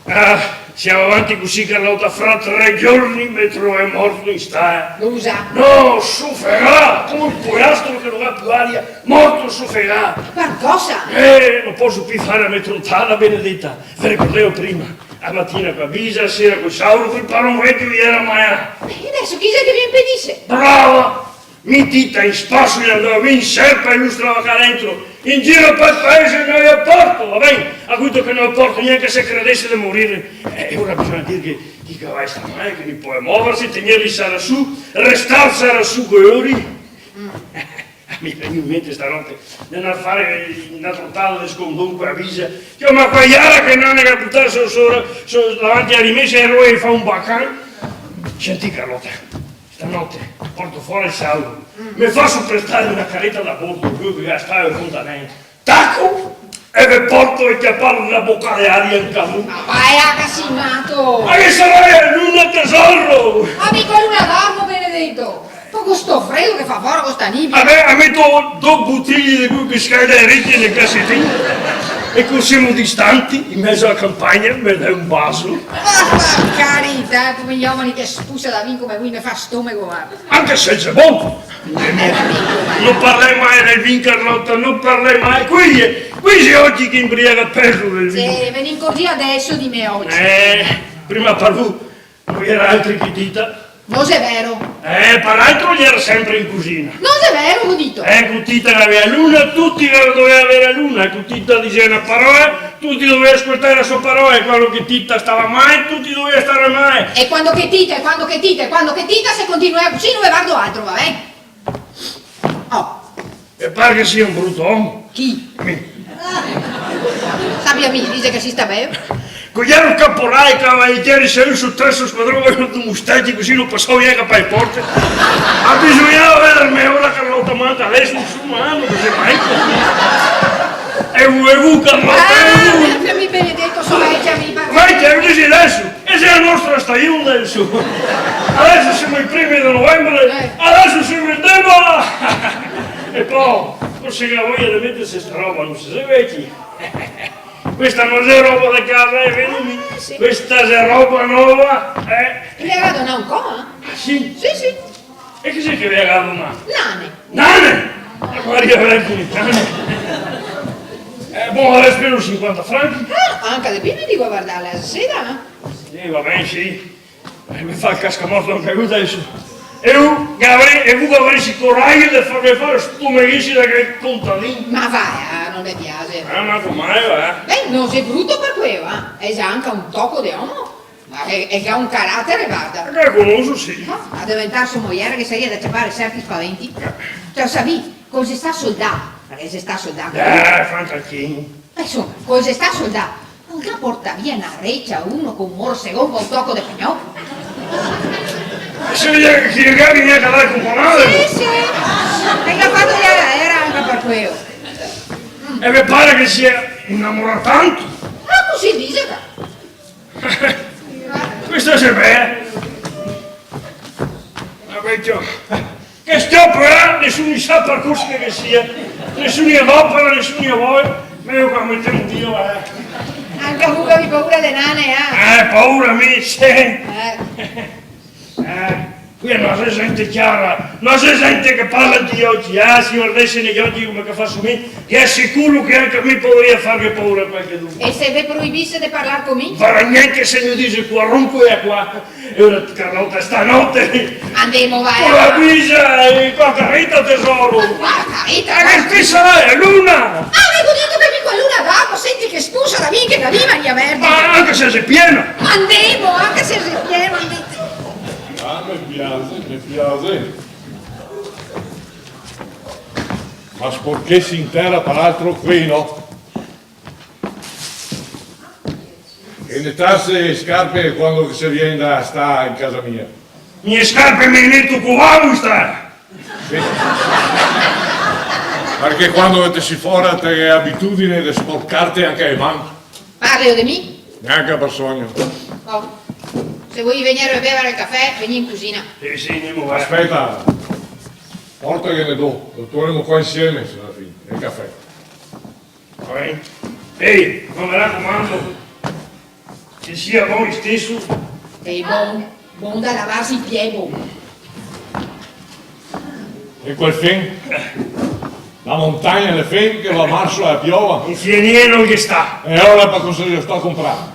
Ah, se va avanti cusì, Carlota, fra tre giorni me trovè morto in stala. Brusa. No, sofegà, come un poiastro che no ga più aria, morto sofegà. Par cosa? Eh, no poso più far la me trontada, benedeta. Ve ricordeu prima? A matina co a bisa, a sera col sauro, col paron vecio iera a magnar. E deso chi xe che me lo impedise? Brava! Mi, Tita, in spaso ghe andava, mi in serpa e lu stava qua dentro, in giro par paese, no ghe porto, va ben? A gusto che no ghe porto gnanca se credese de morir. Eh, e ora bisogna dir che, che i cavai sta mal, che no i pol moverse, tegnerli sarà su, restar sarà su co lori. Mi vien in mente stanote de ndar a far na trontada de scondon co a bisa. Dio, ma quela iera che nane ga butà su, su, su, davanti a la mesa, e ero a far un bacan. Senti, Carlota, stanote porto fora el sauro. Mm. Me faso prestar na careta da bordo, quela che stava in fontanela. Taco! E ve porto e ciapar na boca de aria in camu. Ma va, eh, che te si mato! Ma che sarà la luna, tesoro? Ma mi co la luna dormo, benedeto! Dopo sto fredo che fa fora co sta nibia. Vabè, a meto do botiglie de quel che scalda le orecchie nel cassetin. E cusì semo distanti, in mezo a la campagna, me dai un baso. Ma par carità, come i omeni che spusa da vin come voi me fa stomego, varda. Anca se el xe bon. No parlè mai del vin, Carlota, no parlè mai. Quei, quei xe ogi che inbriaga pezo del vin. Sì, ve ne incorzì deso de me ogi. Eh, prima par vu no ghe iera altri che Tita. No xe vero. Eh, par altro el iera senpre in cusina. No xe vero, go dito. Eh, co Tita che gavea la luna, tuti che dovea aver la luna, e co Tita disea na parola, tuti dovea scoltar la so parola, e quando che Tita stava mal, tuti dovea star mal. E quando che Tita, e quando che Tita, e quando che Tita, se continuea cusì no ve vardo altro, va ben? Oh. E par che sia un bruto omo. Chi? Mi. Sapia mi, dixe che si sta ben. Co iero caporal, cavalieri, iero su treso squadron, co un mustacio cusì, no pasavo gnanca par le porte. Ma bisognava vederme ora, Carlota, manca deso, insoma, no se sa mai. E vu, e vu, Carlota, e vu. Eh, mi benedeto, so vecia, mi. Vecia, mi disi deso. E xe la nostra stajon deso. Deso semo i primi de novenbre, eh, deso semo in debora. E po, co se ga voia de meterse sta roba, no se xe veci. Questa no xe roba de casa, eh, vedi? Eh, sì. Questa xe roba nova, eh. E le ga donà un co, eh? Ah, sì? Sì, sì. E chi xe che ve ga donà? Nane. Nane? Maria Vergine, Nane. Eh, bon, adeso spendo sinquanta franchi. Ah, anca de pì, me digo, a vardarle a seda, eh? Sì, va ben, sì. Eh, me fa el cascamorto anca lu deso. E lu, che gavarè, e vu che gavaresi corajo de farme far sto meghese da quel contadin? Ma va, eh, no me piaxe. Ah, ma come, va? Beh, no xe bruto par queo, eh. El xe anca un toco de omo. Ma el, el ga un caratere, varda. Eh, che conoso, sì. Ah, a deventar so moiera ghe saria da ciapar serti spaventi. Eh. Cioè, savì, co el xe stà soldà, parché el xe stà soldà. Eh, fantasin. Insoma, co el xe stà soldà, no el ga portà via na recia a uno co un morsegon, co un toco de pagnoco? E se vede che no ghe gaveva gnanca da componare. Sì, sì. E che el ga fato iera, iera anca par queo. E ve pare che el sia inamorà tanto? Ma cusì dixe, va. Questa xe bea. Ma vecio, che sto operando, nesuni sa par cosa che sia. Nesuni la dopera, nesuni la vol. Mejo che la metemo via, eh. Anca vu gavì paura de Nane, eh? Eh, paura mi, sì. Eh. Eh, questa no xe zente ciara, no xe zente che parla de oci, eh, se i vardese i oci come che faso mi, ve asicuro che anca mi podaria farghe paura a qualchedun. E se ve proibise de parlar co mi? Varda, gnanca se me dixe qua, ronco e qua. E ora, Carlota, stanote... Andemo, va. Co la bisa e co la careta, tesoro. Ma quala careta? Ma che sarà, la luna? Ah, ve go dito che mi co la luna dormo, senti che spusa da vin che da lì, Maria Vergine. Ma anca se xe piena. Andemo, anca se xe piena, andemo. Ah, me piaxe, me piaxe. Ma sporchesi in tera, par altro, quei no. E netarse e scarpe quando che se vien da star in casa mia. Mi e scarpe me neto co la busta! Sì. Parché quando che te si fora te ghe abitudine de sporcarte anca le man. Parleo de mi? Gnanca par sogno. Oh. Se volì vegnere a bevar el cafè, vegnì in cusina. Sì, sì, ndemo, va. Speta, porta che ne do, lo tomaremo qua insieme, se no, a la fine, el cafè. Va ben? Ehi, ma me racomando, che sia bon isteso. E bon, bon da lavarse i piè, bon. E quel fen? La montagna de fen che va marso a piova. In Fienìe no ghe sta. E ora par cosa ghe sta comprà?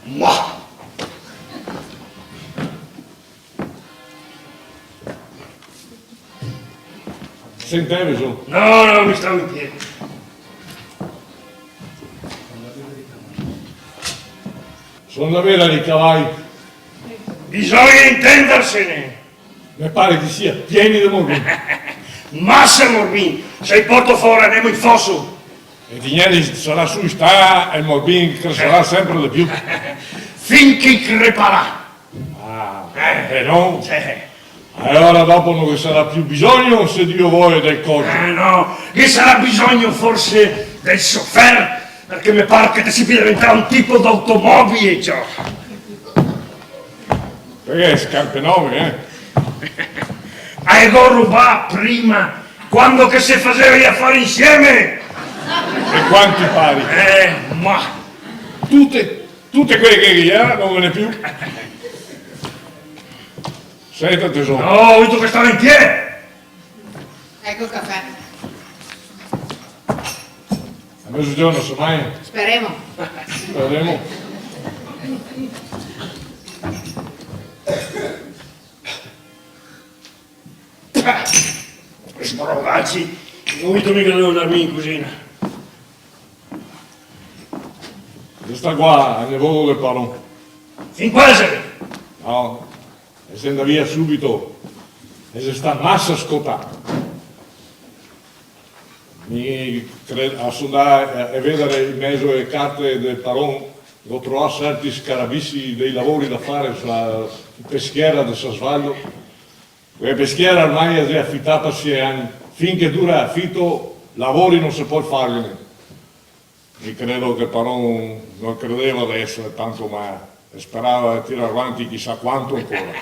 Ma! Senteve, zo? No, no, mi stavo in piedi. Son da vedar i cavai. Bisogna intendersene. Me pare che i sia pieni de morbin. Masa morbin, se i porto fora, ndemo in foso. E ti gnenti, sarà su istà, e el morbin cresarà senpre de più. Fin che i creparà. Ah, eh, no? Eh. E ora dopo no ghe sarà più bisogno, se Dio vol, del cocio. Eh, no, ghe sarà bisogno forse del sofer, parché me par che te sipia deventà un tipo d'automobile, ciò. Parché scarpe nove, eh? A le go robà prima, quando che se faseva i afari insieme! E quanti pari? Eh, ma... Tute, tute quele che ghe gera, no ghe n'è più. Senta, tesoro. No, go dito che stava in piedi! Eco el cafè. A mezogiorno se magna? Speremo. Speremo. Sbrogaci, no go dito mica de ndar in cusina. Xe sta qua, a nevodo del paron. Fin qua xe? No. E xe ndà via subito, e xe stà masa scotà. Mi cre-, a son ndà, eh, a vedar in mezo a le carte del paron, go trovà serti scarabisi dei lavori da fare su la peschiera de San Svaldo. Quela peschiera ormai la xe afità par sie ani. Fin che dura l'afito, lavori no se pol farghene. Mi credo che el paron no credeva de esare tanto, ma sperava de tirar vanti chisà quanto ancora.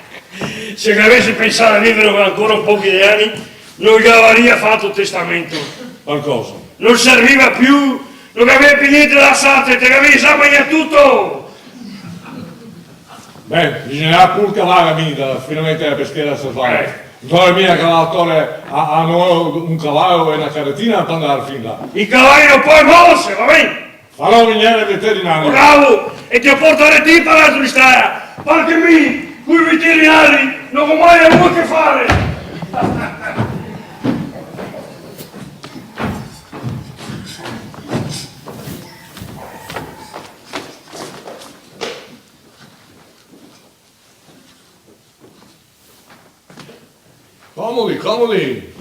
Se el gavese pensà de vivare ancora un pochi de ani, no el gavaria fato testamento. Par cosa? No serviva più, no gaveva più gnente da lasarte, te gavevi za magnà tuto! Beh, bisognava pur cavar mi da, finalmente, la peschiera de San Svaldo. Eh. No xe mia che la tore a, a no un cavalo e na caretina par ndar fin là. I cavai no pol moverse, va ben? Farò vegnere el veterinario. Bravo! E te lo portarè ti par la turistara, parché mi coi veterinari no go mai avuo che fare! Comodi, comodi.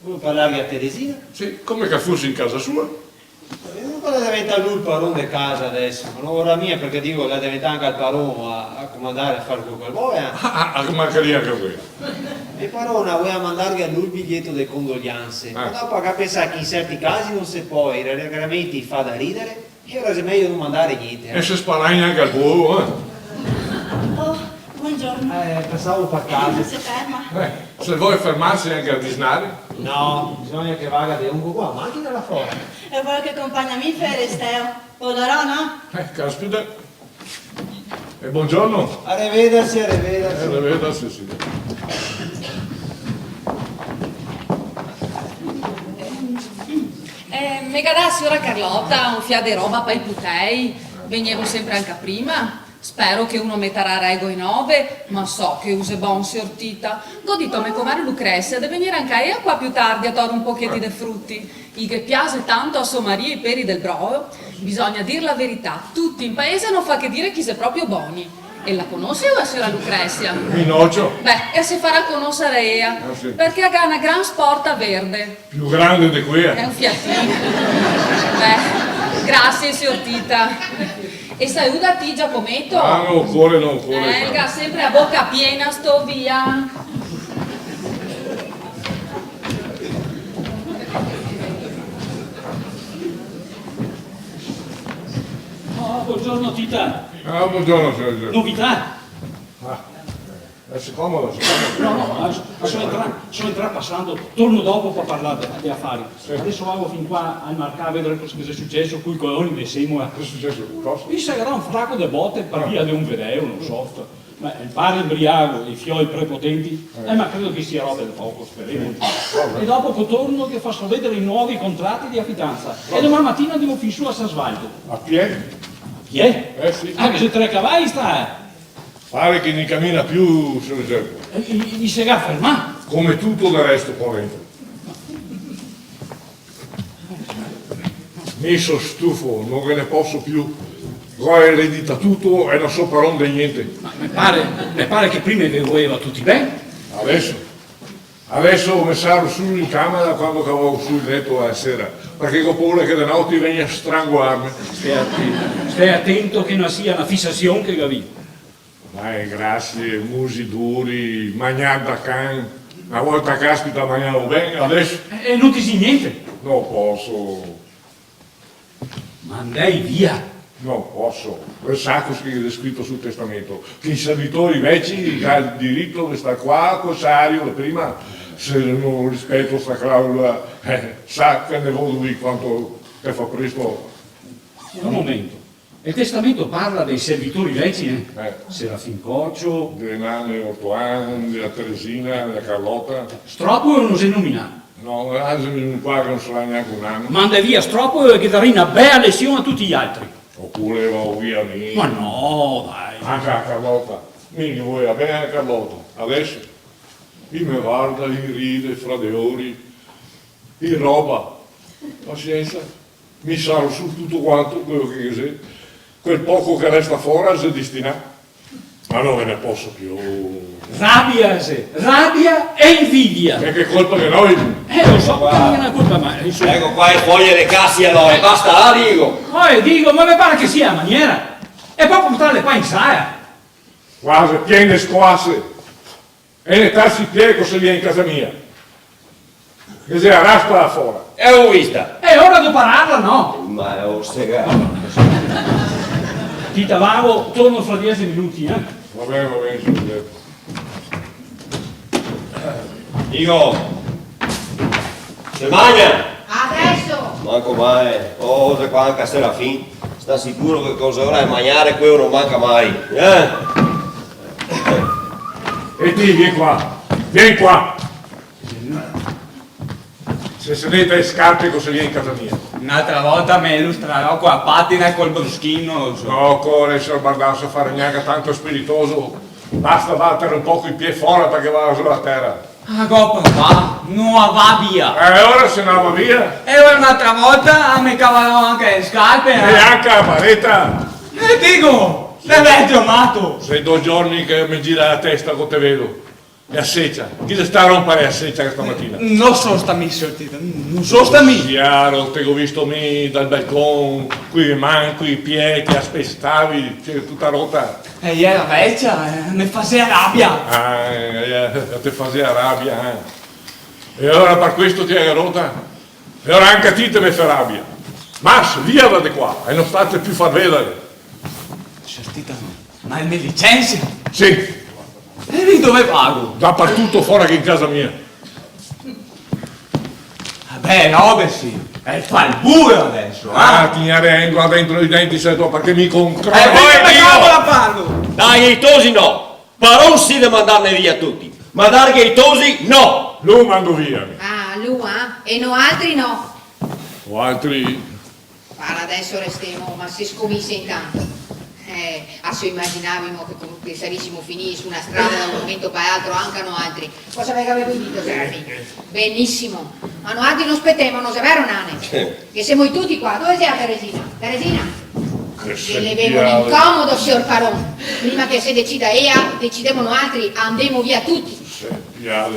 Vol parlarghe a Teresina? Sì, come che fuse in casa sua. Eh, ma cosa deventa lu el paron de casa deso? No vorà mia, parché digo, el deventa anca el paron a, a comandare, a fare quel che el vol, eh. Ah, ah, ah, mancaria anca quela. E parona, voleva mandarghe a lu el biglieto de condoglianse. Eh. Ma dopo ga pensà che in serti casi no se pol, i ragionamenti i fa da ridare. E ora xe mejo no mandare gnente, eh. E se spalagna anca el bovo, eh. Oh, buongiorno. Eh, pasavo par casa. Se ferma. Eh, se vol fermarse anca a disnare. No, bisogna che vaga de lungo qua, ma anca là fora. E vol che compagna mi fere, Steo? Podarò, no? Eh, caspita. E buongiorno. Arivederci, arivederci. Eh, arivederci, sì. Eh, me ga dà a siora Carlota un fià de roba pa i putei, vegnevo senpre anca prima. Spero che uno metarà regole nove, ma so che lu xe bon, sior Tita. Go dito a me comare Lucrezia de vegnere anca ea qua più tardi a tore un pocheti de fruti. I ghe piase tanto a so marìo i peri del brodo. Bisogna dir la verità, tuti in paese no fa che dire che i xe proprio boni. E la conoseo la siora Lucrezia? Mi nocio. Beh, e se farà conosare ea, ah, sì, parché la ga na gran sporta verde. Più grande de quea. Xe un fiatin. Beh, grasie, sior Tita. E saluda ti, Giacometo. Ah, no ocore, no ocore. Eh, el ga senpre la boca piena, sto via. Oh, bongiorno, Tita. Ah, bongiorno, sior Giuseppe. Novità? Ah, eh, se comoda, se comoda. No, no, eh, so entrà, so entrà pasando, torno dopo par parlar de, de afari. Sì. Adeso vago fin qua al marcà a vedar cosa che xe suceso coi coloni de semola. Cosa xe suceso? Cosa? I se ga dà un fraco de bote par via de un vedeo, no so, sto. Ma el pare inbriago e i fioi prepotenti? Eh. Eh, ma credo che sia roba de poco, speremo. Sì, va ben. E dopo co torno ghe faso vedar i novi contrati de afitansa. Va ben. E doman matina ndemo fin su a San Svaldo. A pie? A pie? Eh, sì. Ah, che xe tre cavai sta, eh? Pare che no i camina più, sior Giuseppe. Eh, i, i se ga fermà? Come tuto del resto qua dentro. Mi so stufo, no ghe ne poso più. Go eredità tuto e no so paron de gnente. Ma me pare, me pare che prima i ve voleva tuti ben. Adeso? Adeso me saro solo in camera quando che vago su in leto a sera, parché go paura che de note i vegna a strangolarme. Stea atento, stea atento che no sia na fisasion che gavì. Dai, grasie, musi duri, magnà da can. Na volta, caspita, magnavo ben, adeso? E, e no dixi gnente? No poso. Mandei via. No poso. El sa cosa che xe scrito sul testamento, che i servitori veci i ga el dirito de star qua col salario de prima. Se no rispeto sta clausola, eh, sa che ne vodo dir quanto che fa presto. Un momento. El testamento parla dei servitori veci, eh? Eh. Serafin Cocio. De Nane Ortoan, de la Teresina, de la Carlota. Stropolo no xe nominà. No, anzi, mi qua che no sarà gnanca un ano. Mande via Stropolo e ghe darì na bea lesion a tuti i altri. Opure vao via mi. Ma no, dai. Anca a Carlota. Mi ghe voea ben a Carlota. Adeso i me varda, i ride fra de lori, i roba. Pasiensa. Mi saro su tuto quanto quelo che ghe xe, quel poco che resta fora xe destinà. Ma no ghe ne poso più. Rabia, xe, rabia e invidia. E che colpa ghe n'ò? Eh, lo so che no ghe n'à colpa, ma, insoma. Eco qua e foie de casia, no, e basta, ah, digo. Oh, e digo, ma me pare che sia a maniera. E po portarle qua in sala. Qua xe pien de scoase. E netarse i pie co se vien in casa mia. Che xe a raspa là fora. E go vista. Xe ora de pararla, no? Ma xe ora, se ga. Tita, vago, torno fra diese minuti, eh? Va ben, va ben, sior Giuseppe. Digo, se magna? Adeso! Manco mai. Oh, xe qua anca Serafin. Sta sicuro che co xe ora de magnare queo no manca mai, eh? E ti, vien qua, vien qua. Se se neta e scarpe co se vien in casa mia. N'altra volta me lustrarò co la patina e col bruschin, no so. No ocore, sior Bardasio, fare gnanca tanto spiritoso. Basta bater un poco i pie fora parché vaga su la tera. Ah, go provà, no la va via. E ora se no la va via? E ora n'altra volta, ah, me cavarò anca le scarpe, eh. E anca la bareta. E digo, xe vecio mato. Xe do giorni che me gira la testa co te vedo. E la secia? Chi xe stà a ronpare la secia stamatina? No so stà mi, sior Tita, no so stà mi. Siaro, te go visto mi dal balcon, coi man, coi pie, che la spestavi, cioè, tuta rota. E iera vecia, eh, me fasea rabia. Ah, eh, eh, te fasea rabia, eh. E ora par questo te la ga rota? E ora anca ti te me fè rabia. Mas, via da de qua, e no state più far vedare. Sior Tita, ma el me licensia? Sì. E mi dove vago? Dapartuto fora che in casa mia. Vabè, robe sì, el fa el bulo adeso, eh? Ah, ti gnarengo dentro i denti, se to, parché mi controlo. E poi me cavo la parlo! Dai, i tosi no! Paron sì de mandarne via tuti, ma darghe i tosi no! Lu mando via, mi. Ah, lu, ah? E noaltri no? Noaltri? Parla, adeso restemo, ma se scominsia intanto. Eh, ah, se imaginavimo che comunque sarisimo finii su na strada da un momento pa l'altro, anca noaltri. Cosa ve gaveva dito, Serafin? Benisimo. Ma noaltri no spetemo, no xe vero, nane? Sì. Che semo tuti qua. Dove xe la Teresina? Teresina? Che se levemo l'incomodo, sior paron. Prima che se decida ea, decidemo noaltri, andemo via tuti.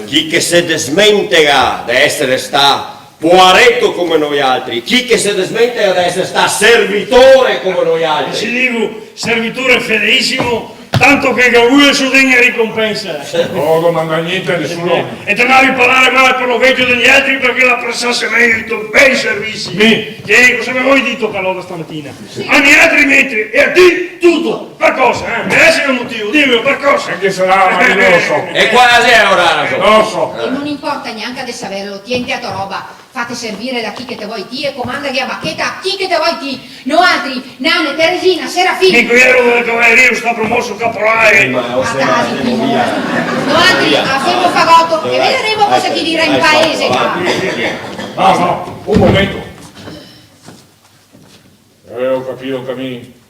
Chi che se desmentega de esere stà poareto come noialtri, chi che se desmentega de esere stà servitore come noialtri. E se digo servitore fedeisimo, Tanto che ga vuo el so degna ricompensa. No go domandà gnente a nesuni. E te 'ndavi a parlar mal par lo vecio de nialtri parché el apresase mejo i to bei servisi. Mi? Sì, cosa me gavì dito Carlotta stamatina? Sì. A nialtri gnente e a ti tuto. Par cosa, eh? Me desi un motivo, dime, par cosa? Parché sarà, ma mi no lo so. E qua xe ora, no so. No lo so. E no inporta gnanca de saverlo, tiente a to roba. Fate servire da chi che te vol ti e comandaghe a bacheta a chi che te vol ti. Noaltri, Nane, Teresina, Serafin. Digo, iero de cavaleria, sta promoso caporale. Eh, ma o se... Noaltri, a femo fagoto e vedaremo cosa che i dirà in paese, qua. Basta, un momento. Eh, go capìo anca mi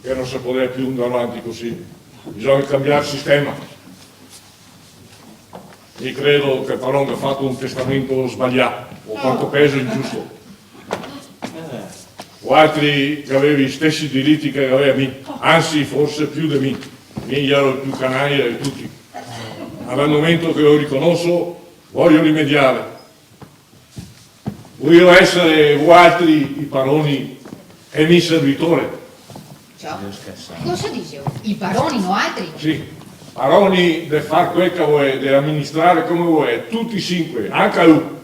che no se pol più 'ndar avanti cusì. Bisogna canbiar sistema. Mi credo che el paron ga fato un testamento sbalià, o quanto pezo ingiusto. Voaltri gavì i stesi diriti che gavevo mi, ansi, forse più de mi. Mi iero el più canaia de tuti. Ma dal momento che lo riconoso, vojo rimediar. Volìo èsare voaltri i paroni e mi servitore? Ciò? Cosa dixo? I paroni noaltri? Sì, paroni de far quel che volè, de aministrar come volè, tuti sinque, anca lu.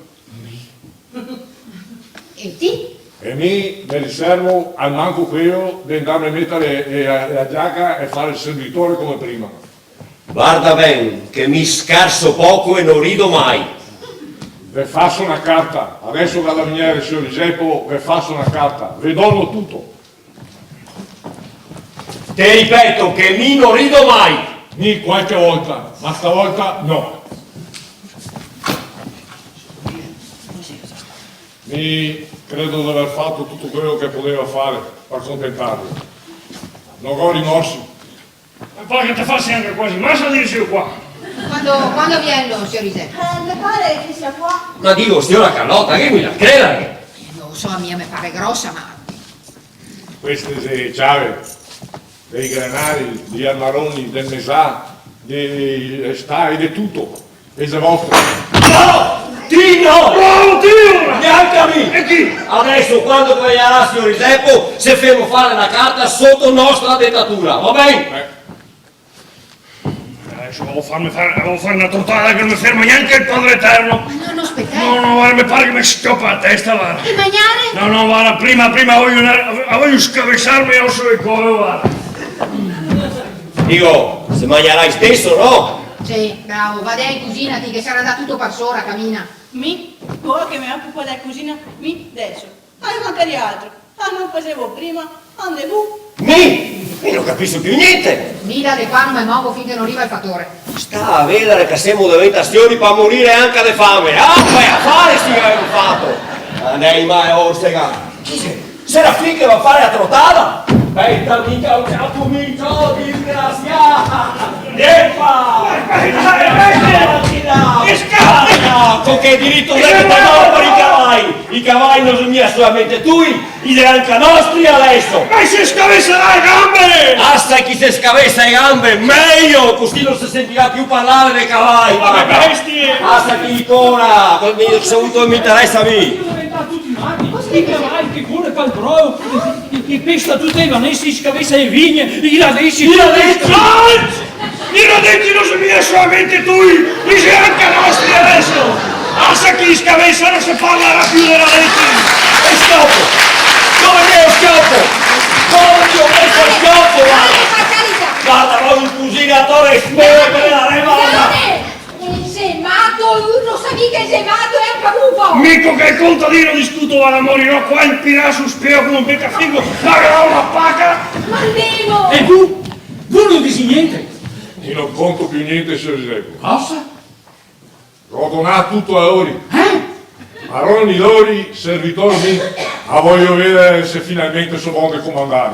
E ti? E mi me riservo almanco queo de 'ndarme a metar, eh, la, la giaca e far el servitore come prima. Varda ben che mi scherso poco e no rido mai. Ve faso na carta, deso che ga da vignir el sior Giusepo, ve faso na carta, ve dono tuto. Te ripeto che mi no rido mai. Mi qualche volta, ma stavolta no. Mi credo de aver fato tuto queo che podeva far par contentarlo. No go rimorsi. Me par che te fasi anca quasi masa dirxelo qua. Quando, quando vienlo, sior Giusepe? Eh, me pare che sia qua. Ma digo, siora Carlotta, che mi la creda che... Eh, no so, a mi me pare grosa, ma... Queste xe ciave dei granari, dei armaroni, del mesà, dei, dei stai, de tuto. E xe vostra. No! Ti no! Bravo ti, ora! Gnanca mi! E chi? Deso, quando che vegnerà sior Giusepo, se femo far na carta soto nostra detatura, va ben? Eh. Deso devo farme far, devo far na tortada che no me ferma gnanca el Padre Eterno. Ma no, no, speta. No, no, varda, me par che me s-ciopa la testa, varda. E magnare? No, no, varda, prima, prima vojo 'ndar, vojo scavesarme l'oso del coło, varda. Digo, se magnarai steso, no? Sì, bravo, va de in cusina ti, che sarà 'ndà tuto par sora, camina. Mi? Vol che me ocupo de cusina? Mi? Deso? Ah, mancaria altro. Ah, no fasevo prima? Ande vu. Mi? Mi no capiso più gnente. Mi da de qua no me movo fin che no riva el fatore. Sta a vedar che semo deventà siori par morir anca de fame. Ah, che afare che gavemo fato! Anima e orsega. Chi xe? Serafin che va far la trotada? Speta, minchia, un ciapo, minchia, disgrasià! Epa! Dai, dai, dai, dai! Scappa! Co che dirito xe che te dà par i cavai? I cavai no xe mia solamente tui, i xe anca nostri deso! Ma se scavesa le gambe! Asa chi se scavesa le gambe, mejo, cusì no se sentirà più parlar de cavai! Ma che bestie! Asa chi i cora, mi, se vuto, me interesa a mi! Tuti mati, i cavai che core pal brodo, i, i pesta tute le vanese, i scavesa le vigne, i radeci, i radeci! I radeci no xe mia solamente tui, i xe anca nostri deso! Asa chi i scavesa, no se parlarà più de radeci! E sciopo! Dove xe el sciopo? Dove xe el sciopo, varda? Varda, par carità! Varda, varda, un fusil a torre, spero che la reva! Dai! Eh, xe mato, lu no sa mica che xe mato, e anca vu, po! Mi co quel contadino discuto, varda, morirò qua inpirà sul speo come un becafigo, ma che go na paca! Ma andemo! E vu? Vu no dixi gnente? Mi no conto più gnente, sior Giusepe. Cosa? Go donà tuto a lori. Eh? Paroni lori, servitor mi. A vojo vedar se finalmente so bon de comandar.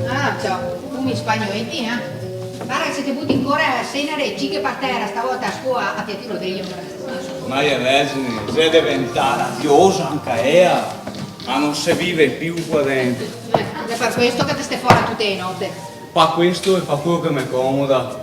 Ah, ciò, fumi spagnoleti, eh? Varda che se te buti ancora cenere e ciche par tera, stavolta a scoa a te tiro drio. Maria Vergine, xe deventà rabiosa anca ea, ma no se vive più qua dentro. Eh, xe par questo che te ste fora tute e note. Pa questo e pa queo che me comoda.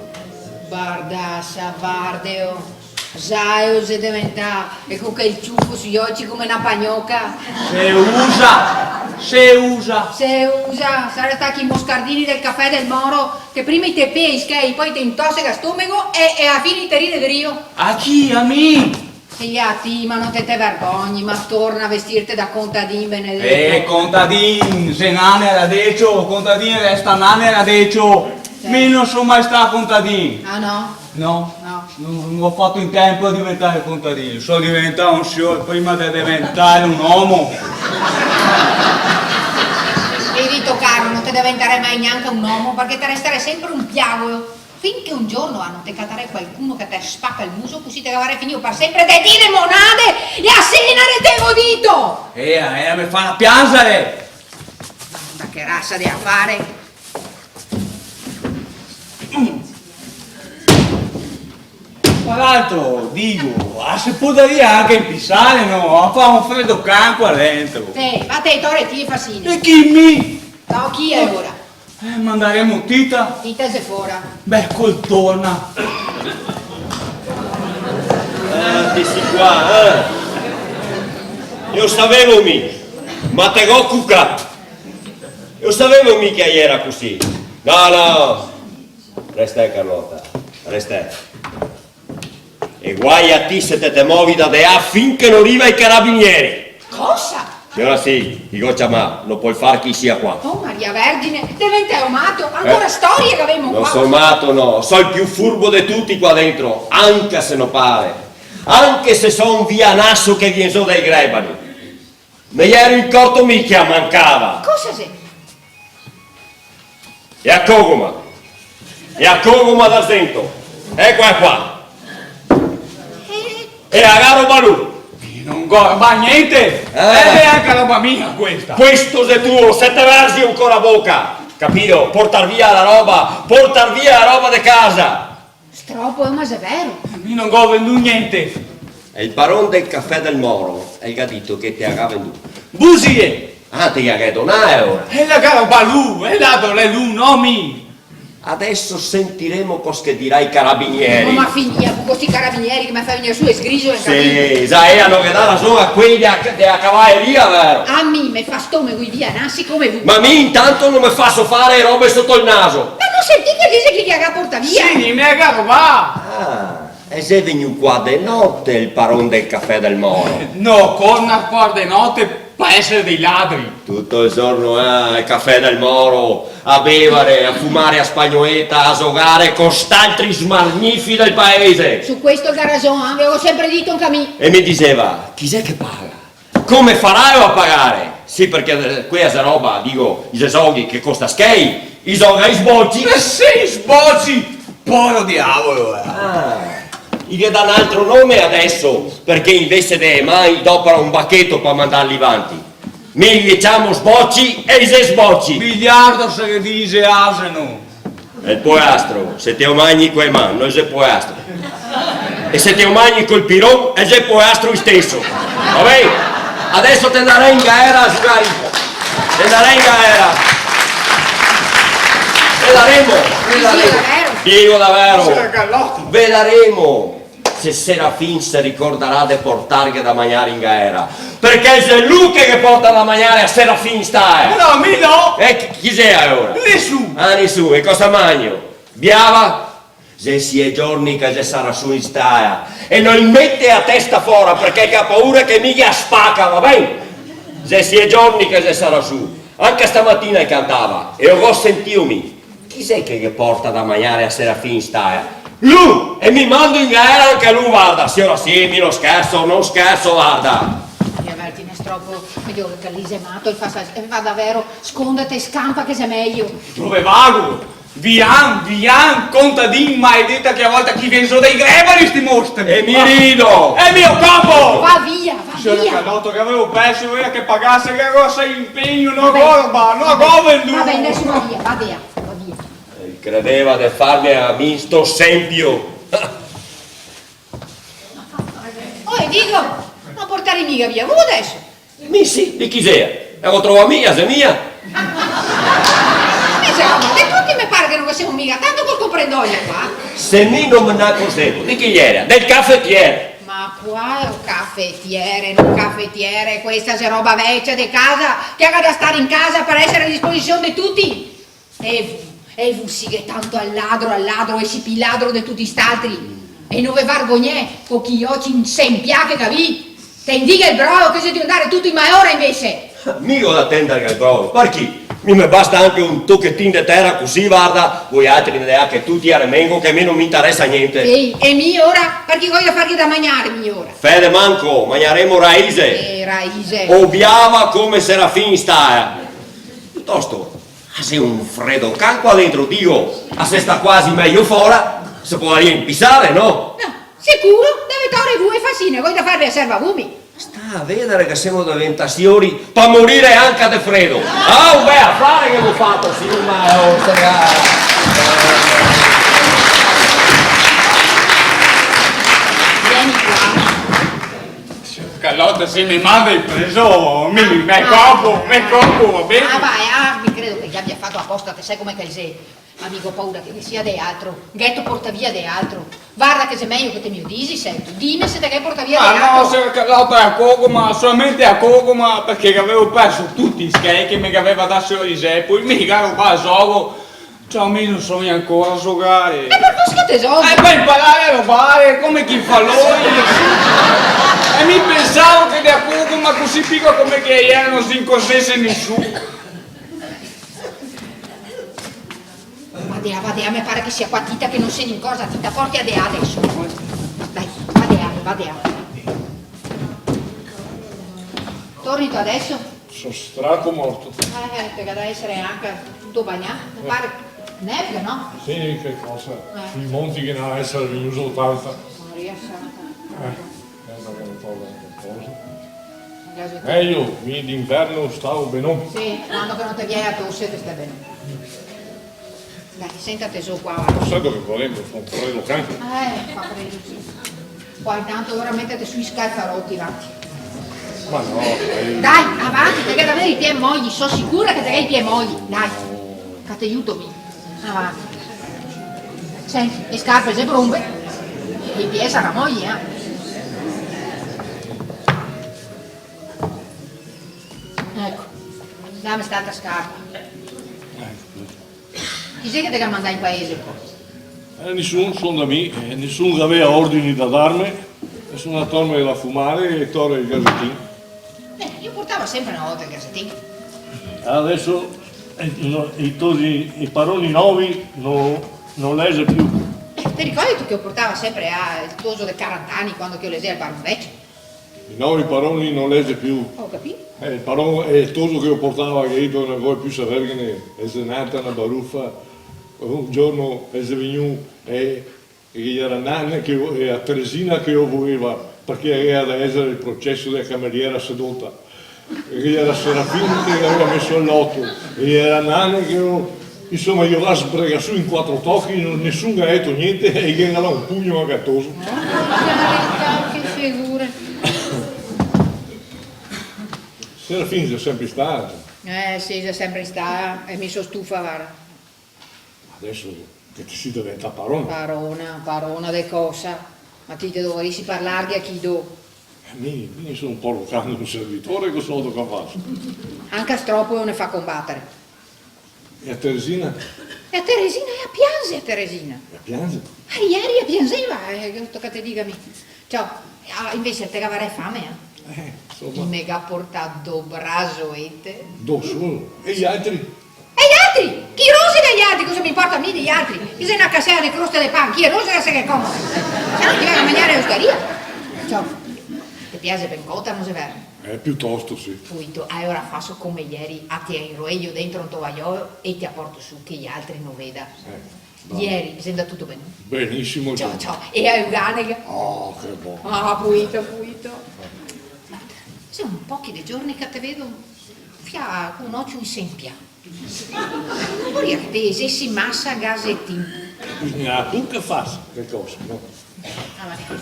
Varda, sa, varde, oh. Za, eo xe deventà, e co quel ciufo sui oci come na pagnoca. Se usa, se usa. Se usa, sarà stà chi moscardini del cafè del Moro, che prima i te pea i schei, po i te intosega stomego e, e a fine i te ride drio. A chi? A mi? Sì, a ti, ma no te te vergogni, ma torna a vestirte da contadin, benedeto. Eh, contadin, xe nane era decio, contadin resta nane era decio. Sì. Mi no so mai stà contadin. Ah, no? No, no. No, no go fato in tempo a diventare contadin, so deventà un sior prima de deventare un omo. Benedito caro, no te deventarè mai gnanca un omo, parché te resterè senpre un piagolo. Finché un giorno, ah, no te catarè qualcuno che te spaca el muso, cusì te gavarè finìo par senpre de dire monade e a cenare, te go dito! Ea, ea, me fa piansare! Varda che rasa de afare! Tra l'altro, digo, ah, se podaria anca inpisare, no? A fa un fredo can qua dentro. Te, vate, tore ti e fasine. E chi, mi? No, chi alora? Eh, mandaremo Tita. Tita xe fora. Beh, col torna. Ah, ti si qua, eh? Lo savevo mi, ma te go cucà. Lo savevo mi che a iera cusì. No, no. Restè, Carlota, restè. E guai a ti se te te movi da de là fin che no riva i carabinieri. Cosa? Siora sì, i go ciamà, no pol far che i sia qua. Oh, Maria Vergine, deventeo mato? Ancora storie che gavemo qua? No so mato, no, so el più furbo de tuti qua dentro, anca se no pare, anca se so un vianaso che vien zo dai grebani. Me iero incorto mi che a mancava. Cosa xe? E a cogoma? E a cogoma d'arzento? Ecola qua. E a ga robà lu? Mi no go robà gnente. Eh. E xe anca roba mia questa. Questo xe tuo, se te verzi ancora a boca. Capìo? Portar via la roba, portar via la roba de casa. Stropo, eh, ma xe vero? Mi no go vendù gnente. E el paron del cafè del Moro el ga dito che te a ga vendù. Busie! Ah, te a ga donà, eh, ora. E la ga robà lu, e la do l'è lu, no mi. Adeso sentiremo cos che dirà i carabinieri. Oh, ma finìa co sti carabinieri che me fa vegnir su el sgriso. Sì, sa, ea no ghe dà rason a quei de a, de a cavaeria, vero? A mi me fa stomego i vianasi come vu. Ma mi intanto no me faso fare robe soto el naso. Ma no sentì che dixe che i a ga portà via? Sì, i me a ga robà! Ah, e xe vegnù qua de note el paron del cafè del Moro? No, corna qua de note, pa esare dei ladri. Tuto el giorno, eh, al cafè del Moro, a bevare, a fumare a spagnoleta, a zogare co st'altri smarnifi del paese. Su questo el ga rason, eh, ve lo go senpre dito anca mi. E me diseva, chi xe che paga? Come farało a pagare? Sì, parché, eh, quea xe roba, digo, i xe zoghi che costa schei, i zoga i sboci. Eh sì, i sboci! Poro diavolo, eh! Ah, i ghe dà un altro nome adeso, parché invese de man i dopara un bacheto par mandarli vanti. Mi li ciamo sboci e i xe sboci. Biliardo se ghe dixe, aseno. El połastro, se te lo magni co łe man, no xe połastro. E se te lo magni col piron, xe połastro isteso. Va ben? Adeso te ndarè in gaera a zugar un po'. Te ndarè in gaera. Vedaremo, vedaremo. Sì, sì, davero. Digo davero. Sì, Carloto. Vedaremo se Serafin se ricordarà de portarghe da magnare in gaera, parché xe lu che ghe porta da magnare a Serafin in stała. No, mi no! E chi, chi xe alora? Nisun! Ah, nisun, e cosa magno? Biava? Xe sie giorni che el xe sarà su in stała e no el mete a testa fora parché el ga paura che mi ghe a spaca, va ben? Xe sie giorni che el xe sarà su, anca stamatina el cantava e lo go sentìo mi. Chi xe che ghe porta da magnare a Serafin in stała? Lu! E mi mando in gaera anca lu, varda, siora sì, mi no scherso, no scherso, varda! Maria Vergine, stropo, mi digo che lì xe mato, el fa sa-, el fa davero, scondete, scanpa che xe mejo. Dove vago? Vian, vian, contadin, maledeta che a volta chi vien zo dai grebani sti mostri! E mi rido! E mi lo copo! Va via, va via! Siora Carloto, che gavevo perso, voleva che pagase, che go asai inpegno, no go robà, no go vendù! Va ben, deso va via, va via, va via. El Credeva de farme a mi sto sempio. Oe, digo, no portarì miga via vu deso? Mi sì, de chi xea? E go trovà mi, a xe mia. E secondo te tuti me pare che no ghe semo miga tanto col comprendoria qua? Se mi no me n'acorzevo, de chi gera? Del cafetier. Ma qual cafetier, no cafetier, questa xe roba vecia de casa, che ga da star in casa par esere a disposision de tuti. E vu, e vu sì che tanto al ladro, al ladro, e sì pì ladro de tuti st'altri. E no ve vargognè, co chi oci insempià che gavì? Te indighe el brodo che xe drio ndare tuto in malora invese. Mi go da tendarghe el brodo, par chi? Mi me basta anca un tochetin de tera cusì, varda, voialtri ndè anca tuti a remengo che a mi no me interesa gnente. Ehi, e mi ora? Par chi go da farghe da magnare mi ora? Fede manco, magnaremo raise. Eh, raise. Obiava come Serafin sta, eh. Pitosto, a xe un fredo can qua dentro, digo, a se sta quasi mejo fora, se podaria inpisare, no? No, sicuro, deve tore vu e fasine, go da farve a serva vu mi. Sta a vedare che semo deventà siori pa morire anca de fredo. Ah, un bel afare che go fato, sì, ma, oh, se ga- Vien qua. Sior Carlotta, se me manda in preson, mi me copo, me copo, va ben? Ah, va, eh, ah, mi credo che el gabia fato aposta, te sa come che el xe. Ma mi go paura che ghe sia de altro. Gheto portà via de altro? Varda che xe mejo che te me lo disi, senti. Dime se te ghè portà via de altro. Ah, no, sior Carlotta, xe a cogoma, solamente a cogoma, parché gavevo perso tuti i schei che me gaveva dà sior Giuseppe, mi ga robà el zogo. Ciò, mi no so ancora zogare. E par cosa che te zoghi? Eh, par inparare a zogare, come che i fa lori. E mi pensavo che de a cogoma cusì picola come che gera no se incorzese nisun. Va de là, va de là, me pare che sia qua Tita che no se ne incorza, Tita, portela de là deso. Dai, va de là, va de là. Tornito deso? So straco morto. Eh, te ga da esare anca tuto bagnà, me pare. Neve, no? Sì, che cosa? Eh. I monti che ne ga da esare vegnù otanta. Maria santa. Eh. Eh, ma che no trovo qualcosa. Mejo, mi d'inverno stavo benon. Sì, quando che no te vien la tose te sta ben. Dai, sentate su qua, va. Lo sai che volendo fa un fredo can? Eh, fa fredo, sì. Poi tanto ora metete su i scalfaroti, va. Ma no, dai. Dai, avanti, te ghè da aver i pie moli, so sicura che te ghè i pie moli. Dai, che te aiuto mi. Avanti. Senti, le scarpe xe bronbe, i pie sarà moli, eh. Eco, dame st'altra scarpa. Chi xe che te ga mandà in paese? Eh, nisun, son da mi, eh, nisun gaveva ordini da darme, e son da torme da fumare e tore el gasetin. Eh, mi portava sempre na volta el gasetin. Adeso, eh, no, i tosi, i paroni novi no, no lese più. Eh, te ricordi ti che portava sempre, ah, el toso de quaranta ani quando che lesea el paron vecio? I novi paroni no lese più. Go capì. Eh, el paron, eh, el toso che lo portava, che el no vol più saverghene, el xe nata na barufa. Un giorno el xe vegnù, eh, e ghe gera Nane che, e a Teresina che lo voleva, parché gaveva da esare el proceso dea cameriera sedota. E ghe gera Serafin che gaveva meso el loto, e ghe gera Nane che lo, insoma, i lo ga sbregà su in quatro tochi, no, nesun ga deto gnente, e ghe ga dà un pugno anca al toso. Che figura. Serafin xe sempre stà. Eh, sì, xe sempre stà, e mi so stufa, varda. Adeso che te si deventà parona. Parona, parona de cosa? Ma ti te dovarisi parlarghe a chi do? Eh, mi, mi son un poro can, un servitore, cosa vuto che faso? Anca stropo no ne fa combatare. E a Teresina? E a Teresina, e a pianxe a Teresina. E a pianxe? Ah, ieri a pianxeva, eh, che vuto che te diga mi? Ciò, ah, invese te gavarè fame, eh? Eh, insoma. Me ga portà do brasoete. Do solo? E i altri? E i altri? Chi rosiga i altri? Cosa me inporta a mi dei altri? Mi xe na casea de croste de pan, chi rosiga se ghe coma. Se no ti va a magnare a l'ostaria. Ciò, te piaxe ben cota, no xe vero? Eh, piutosto, sì. Puito, alora faso come ieri, a te inroejo dentro un tovagliolo e te a porto su che i altri no veda. Eh, va. Ieri xe ndà tuto ben? Benisimo, ciò, ciò. E a euganega? Oh, che bon. Ah, puito, puito. Xe un pochi de giorni che te vedo, fia, co un ocio insempià. Te, te, xe masa gasetin. Bisogna tu che fasa calcosa, no? Ah, va ben.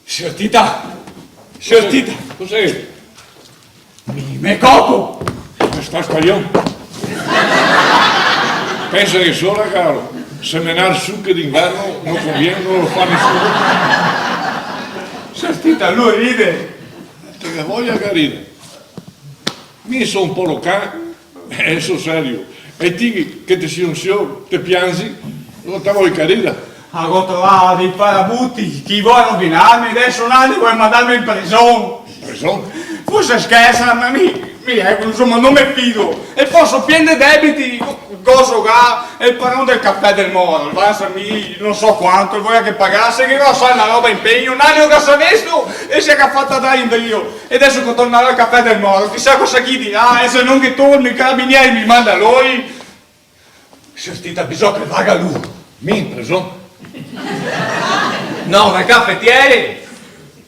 Sior Tita! Sior Tita! Cos'è? Mi me copo! Me sta sbaliando. Pensa che sola, caro, semenar suche d'inverno no convien, no lo fa nesuni. Sior Tita, lu ride. Te ga voia che ride. Mi so un po' locan, eh, so serio. E ti che te si un sior, te pianzi, no te vol che rida? Go trovà dei parabuti che i vol rovinarme, deso i vol mandarme in preson. Preson? Forse scherza, ma mi, mi, eco, insoma, no me fido. E poso pien de debiti, go, go zogà, el paron del Cafè del Moro, el vansa mi no so quanto, el voea che pagase, che go lasà na roba in pegno, no lo ga savesto, e se ga fato dar indrio. E deso che torno al Cafè del Moro, chisà cosa che i dirà, e se no ghe torno, i carabinieri me manda lori. Sior Tita, bisogna che vaga lu. Mi in preson? No, dal cafetiere!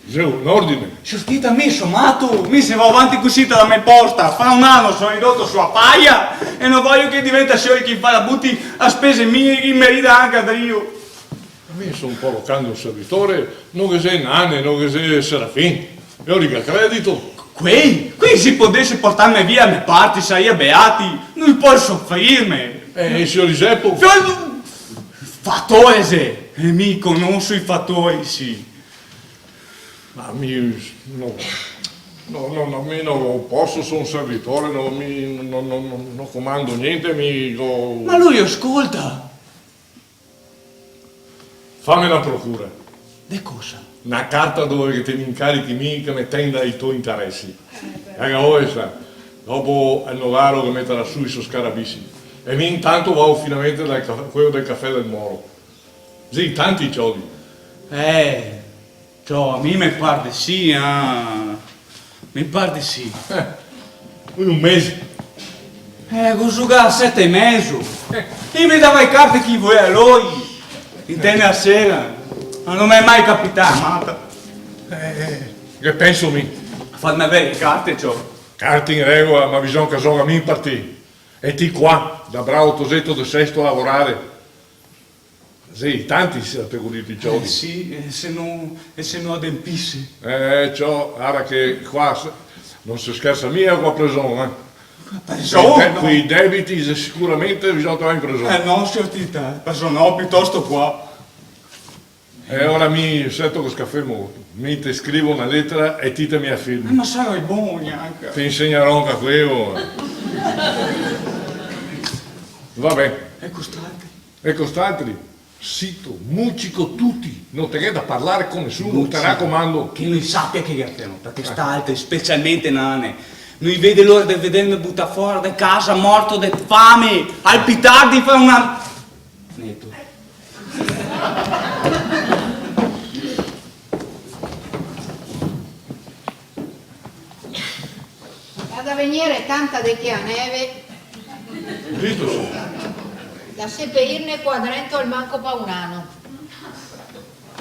Xe un ordine. Sior Tita, mi so mato, mi se vao avanti cusì te la me posta, fra un ano so ridoto su a paia e no vojo che diventa siori che i parabuti a spese mie, i me rida anca drio. Mi so un po' locan de un servitore, no ghe xe Nane, no ghe xe Serafin. E ora i ga credito? Quei? Quei se i podese portarme via a me parte, saria beati. No i pol sofrirme. Eh, e sior Giusepo? Sior... Fatore xe! E mi conoso i fatori, sì. Ma mi, no. No, no, no, mi no poso, so un servitore, no, mi no, no, no, no comando gnente, mi go... Ma lu scolta! Fame na procura. De cosa? Na carta dove che te me incarichi mi che me tenda i to interesi. Eh, beh. E ga voia, sa. Dopo el nogaro che metarà su i so scarabisi. E mi intanto vao finalmente dal ca-, queo del Cafè del Moro. Sì, tanti ciodi. Eh, ciò, a mi me par de sì, ah. Me par de sì. Eh, un mese. Eh, go zogà sete e mezo. Eh. I me dava e carte che i voea lori. Intende a sera. Ma no me xe mai capità, mata. Eh, eh, che penso mi? A farme aver e carte, ciò. Carte in regola, ma bisogna che zoga mi par ti. E ti qua, da bravo toseto de sesto a lavorare. Sì, tanti se te go dito, ciò. Eh, sì, e se no, e se no adempise? Eh, ciò, ara che qua se, no se scherza mia qua a preson, eh. Qua a preson? Coi de-, coi debiti, se sicuramente bisogna andar in preson. Eh, no, sior Tita, eh, preson no, pitosto qua. E ora mi, seto che sca fermo, mi te scrivo na letera e ti te me a firmi. Eh, ma sarò bon, gnanca. Te insegnarò anca queo. Va ben. E cost'altri? E cost'altri? Zito, mucico tuti, no te ghè da parlar co nesuno, te racomando. Che no i sapia che ghe fermo, parché st'altri, specialmente Nane, no i vede l'ora de vederme butà fora de casa morto de fame, al pi tardi fra un an-, neto. Ga da vegnere tanta de chea neve. Dito, sì. Da sepeirne qua drento almanco pa un ano.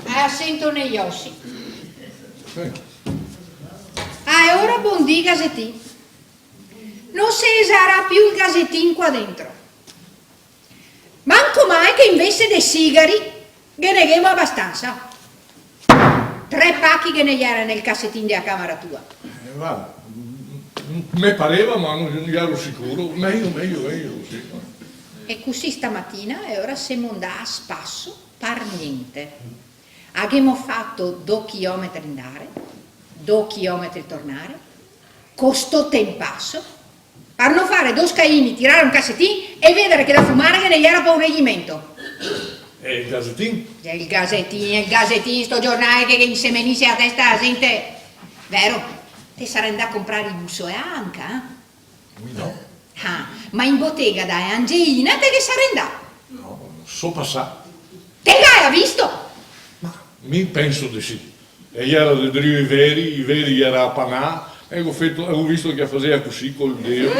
Eh, a sento nei osi. Sì. Ah, e ora bondì gasetin. No se usarà più el gasetin qua dentro. Manco mal che invese de sigari ghe ne ghemo abastansa. Tre pachi ghe ne iera nel casetin dea camera tua. Eh, varda, m-, m-, me pareva, ma no, no iero sicuro. Mejo, mejo, mejo, sì. E cusì stamatina, e ora semo ndà a spaso par gnente. A ghemo fato do chilometri ndare, do chilometri tornare, co sto tempaso, par no fare do scaini, tirare un casetin e vedare che da fumare ghe ne iera pa un regimento. E el gasetin? E el gasetin, el gasetin, sto giornale che, che insemenise a testa a zente. Vero? Te sarè ndà a comprare i busoe anca, eh? Mi no. Ah, ma in botega da Angelina te ghe sarè ndà? No, so pasà. Te gaea visto? Ma mi penso de sì. E iera de drio i veri, i veri iera apanà, e go feto, e go visto che a fasea cusì col deo.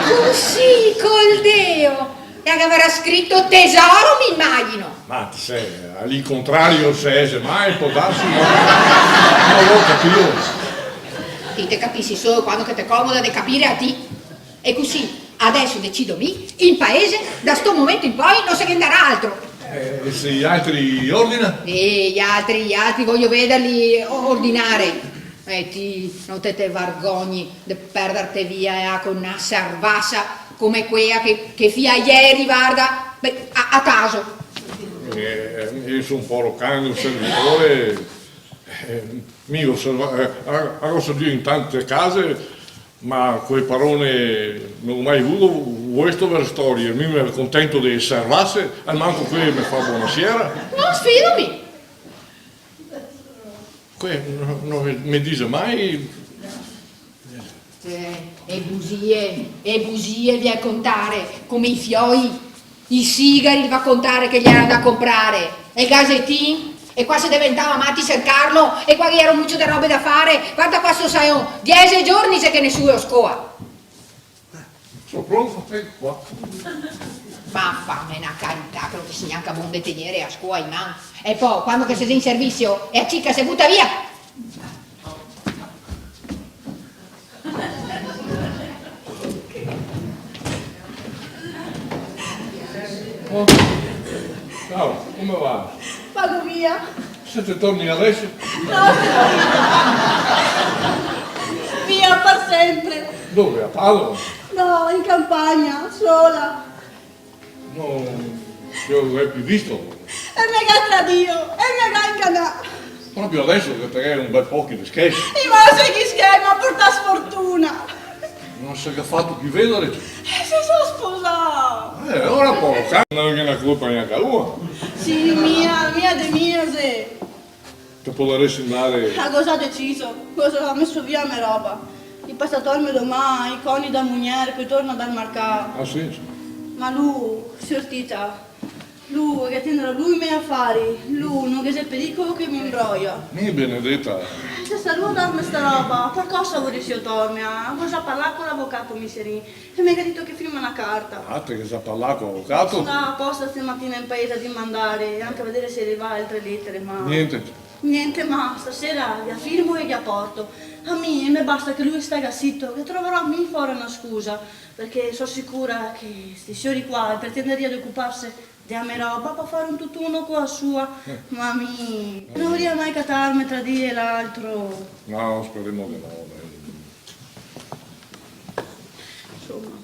Cusì col deo? E ghe gavarà scrito tesoro, me imagino. Ma te sè, al contrario, se xe mai, pol darse, no? No go capìo. Ti te capisi solo quando che te comoda de capire a ti. E cusì, adeso decido mi, in paese, da sto momento in poi, no se ghe andarà altro. Eh, e se i altri ordina? Eh, i altri, i altri, vojo vederli o-, ordinare. Eh, ti, no te, te vargogni de perdarte via, eh, co na servasa come quea che, che fia ieri, varda, beh, a, a caso. Eh, mi so un poro can, un servitore, eh, mi go serva-, eh, a, a go servio in tante case, ma co e parone no go mai vuo-, vuesto ver storie, mi me contento de servase, almanco quee me fa bonasera. No, sfidome! Que-, no, no me, me dixe mai. Eh, e busie, e busie vien a contare, come i fioi, i sigari va a contare che ghe ga da comprare, e el gasetin, e qua se deventava mati a sercarlo, e qua ghe jera un mucio de robe da fare, varda qua sto saeon, diese giorni xe che nesuni lo scoa. So pronto, eco qua. Ma fame na carità, che no te si gnanca bon de tegnere a scoa in man. E po, quando che se xe in servisio, e a cica se buta via. Oh, ciao, come va? Vago via. Se te torni adeso? No. Via par sempre. Dove? A Padova? No, in campagna, sola. No, no te go pì visto. E me ga tradio, e me ga inganà. Proprio adeso che te ghe un bel poco de schei. E ma se che schei, me ga portà sfortuna. No se ga fato pì vedare? E se so sposà. Eh, ora poro can, no ghe n'à colpa gnanca ua. Sì, mia, mia de mia, sì. Te podaresi ndare. Go za deciso, go za meso via me roba. I pasa a torme doman i coni da mugner che i torna dal marcà. Ah, sì? Ma lu, sior Tita, lu, che tendrà lu i me afari, lu, no ghe xe pericolo che me imbroia. Mi, benedeta. Se sa lu a darme sta roba, par cosa voresi torme, ah? Go za parlà co l'avocato Miserin e me ga dito che firma na carta. Ah, te ghe za parlà co l'avocato? So ndà aposta stamatina in paese a dimandare e anca vedare se xe rivà altre letere, ma... Gnente. Gnente, ma stasera ghe a firmo e ghe a porto. A mi me basta che lu staga sito, che trovarò mi fora na scusa, parché so sicura che sti siori qua pretenderia de ocuparse de a me roba par fare un tutuno co a sua. Eh. Ma mi no voria mai catarme tra dì e l'altro. No, speremo de no, dai. Insoma.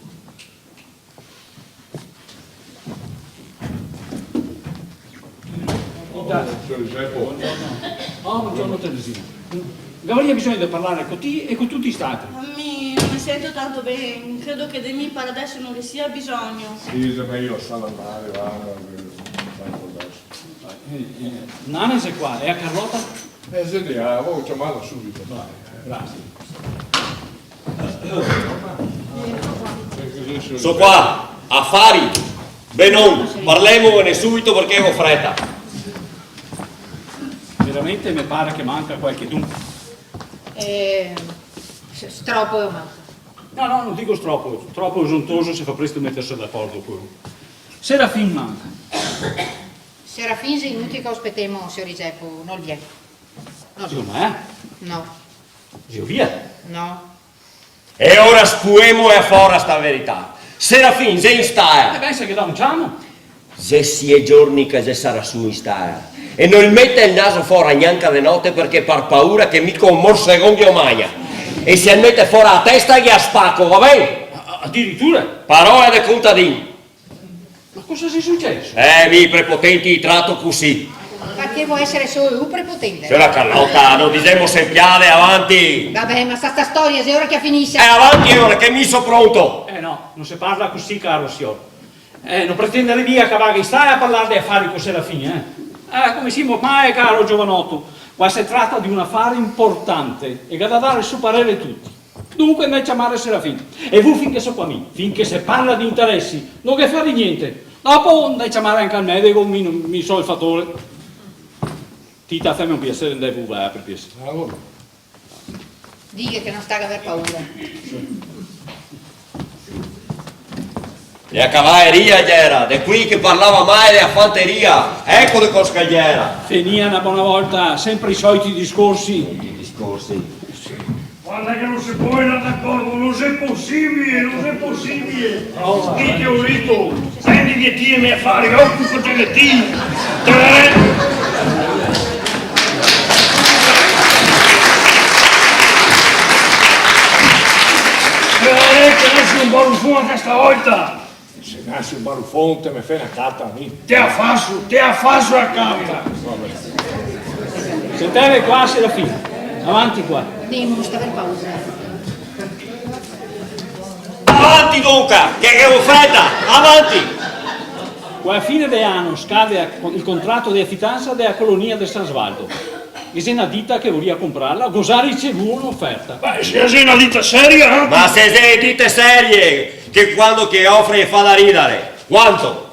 Buongiorno, sior Giuseppe. Buongiorno. Oh, buongiorno, Teresina. Gavarìa bisogno de parlare co ti e co tuti st'altri. Mi no me sento tanto ben, credo che de mi par adeso no ghe sia bisogno. Sì, xe mejo lasarla ndare, va, tanto adeso. Eh, eh, Nane xe qua, e a Carlota? Eh, xe de là, vao ciamarla subito. Vai, grasie. So qua, afari, benon, parlemone subito parché go freta. Veramente me pare che manca qualchedun. Eh, s-, stropo manca. No, no, no digo stropo, tropo zontoso se fa presto meterse d'acordo co lu. Serafin manca. Serafin xe inutile che lo spetemo, sior Giuseppe, no vien. No. Secondo me? No. Zio via? No. E ora spuemo e a fora sta verità. Serafin, xe in stala? Eh ben, se ghe dà un ciamo. Xe sie giorni che xe sarà su in stala. E no el mete el naso fora gnanca de note parché par paura che mica un morsegon ghe lo magna. E se el mete fora a testa ghe a spaco, va ben? A-, a-, adiritura? Parola de contadin. Ma cosa xe suceso? Eh, mi i prepotenti i trato cusì. Parché vol esare solo lu prepotente? Siora Carlota, no disemo senpiade, avanti! Va ben, ma sta, sta storia, xe ora che a finisa. Eh, avanti, ora che mi so pronto! Eh no, no se parla cusì, caro sior. Eh, no pretendarè mia che vaga in stala a parlar de afari co Serafin, eh? Eh, come semo mai, caro giovanoto? Qua se trata de un afare inportante e ga da dare el so parere tuti. Dunque ndè ciamare Serafin. E vu finché so qua mi, finché se parla de interesi, no ghe fè gnente. Dopo ndè ciamare anca el medico, mi, mi so el fatore. Tita, feme un piasere, ndè vu, va, par piasere. Dighe che no staga aver paura. De a cavaleria gera, de quei che parlava mal de a fanteria, eco de cos che gera. Fenìa na bona volta senpre i soiti discorsi. I soiti discorsi. Varda che no se pol ndar d'acordo, no xe posibile, no xe posibile. Chi te go dito? Prendi che ti e me afari, ocupa te de ti. Te vedrè che te dasi un barufon anca stavolta. Se gasi un barufon, te me fè na carta a mi. Te a faso, te a faso a carta. Senteve qua, Serafina. Avanti qua. Ndemo, no sta aver paura. Avanti, donca, che, che go freta, avanti! Co a fine de ano scade a, el contrato de afitansa de a colonia de San Svaldo. Ghe xe na dita che voria comprarla, go za ricevuo un'oferta. Ma se xe na dita seria, eh? Ma se xe dite serie, che quando che ofre fa da ridare. Quanto?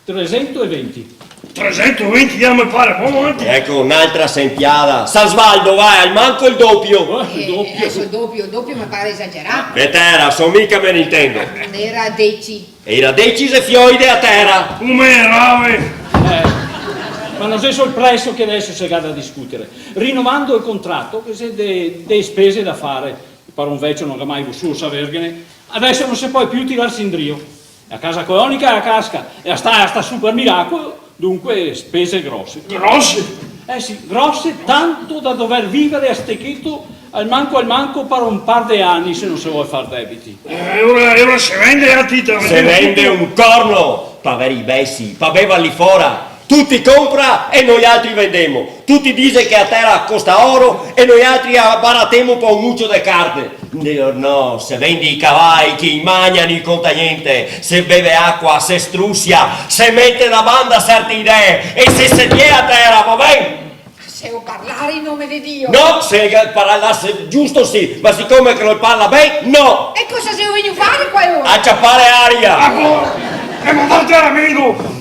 Tresentoventi. Tresentoventi, ja me pare bon, eh? Eco, n'altra sentiada. San Svaldo, va, almanco el dopio. Eh, el dopio. Eh, adeso el dopio, el dopio me pare esagerà. Vetera, so mi che me ne intendo. Gera deci. E i radeci xe fioi de a tera. Come rave! Eh, ma no xe sol preso che adeso se ga da discutere. Rinovando el contrato, ghe xe de, de spese da fare. El paron vecio no ga mai vosuo saverghene. Adeso no se pol più tirarse indrio. E a casa colonica la casca, e a sta, a sta su par miracolo, dunque spese grose. Grose? Eh sì, grose tanto da dover vivere a stecheto, almanco, almanco par un par de ani, se no se vol far debiti. Eh, e ora, e ora se vende la tita? Se vende un corno, pa vere i besi, pa bevarli fora. Tuti compra e noialtri vendemo. Tuti dixe che a tera costa oro e noialtri a baratemo pa un mucio de carne. No, no, se vende i cavai, che i magnano i conta gnente, se beve acua, se strusia, se mete da banda certe idee e se sedie a tera, va ben? Seo parlar in nome de Dio? No, se parlar giusto sì, ma sicome che no parla ben, no! E cosa seo vegnù fare qua alora? A ciapare aria! Ah, boh! E ma date a l'amigo!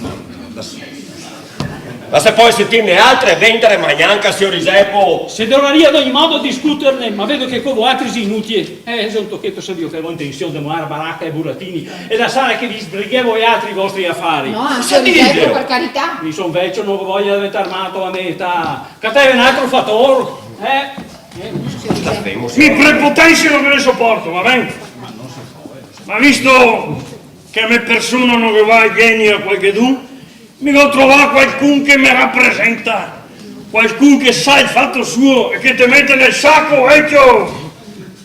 Ma se pol sentirne altre, vendere, ma gnanca, sior Isepo! Se dovaria ad ogni modo discuterne, ma vedo che co voaltri xe inutile. Eh, xe un tocheto, savìo che gavevo intension de molar baraca e buratini e lasare che ve sbrighe voialtri i vostri afari. No, sior Isepo, par carità. Mi son vecio, no go voia de deventar mato a me età. Cateve un altro fator, eh? Eh, sior Isepo. Mi prepotense no ghe ne soporto, va ben? Ma visto che a me persona no ghe va a genio a qualchedun, mi go trovà qualcun che me rapresenta, qualcun che sa el fato suo e che te mete nel saco, vecio!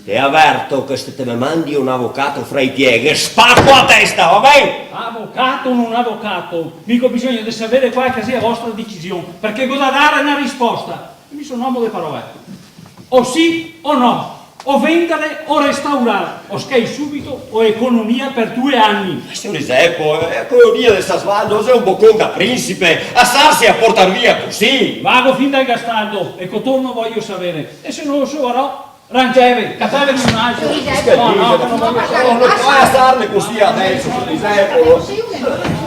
E averto che se te me mandi un avocato fra i pie, ghe spaco a testa, va ben? Avocato o no avocato, mi go bisogno de savere qual che xe a vostra decisione, parché go da dare na risposta. Mi son omo de paroe. O sì o no, o vendare o restaurar, o schei subito o economia par due ani. Ma sior Isepo, eh, a colonia de San Svaldo xe un bocon da principe, a sarse a portar via cusì. Vago fin dal Gastaldo e co torno voio savere, e se no lo sovarò, rangeve, catevene un altro. Sior Isepo. No, no, no, no, no, no pol lasarle cusì adeso, sior Isepo.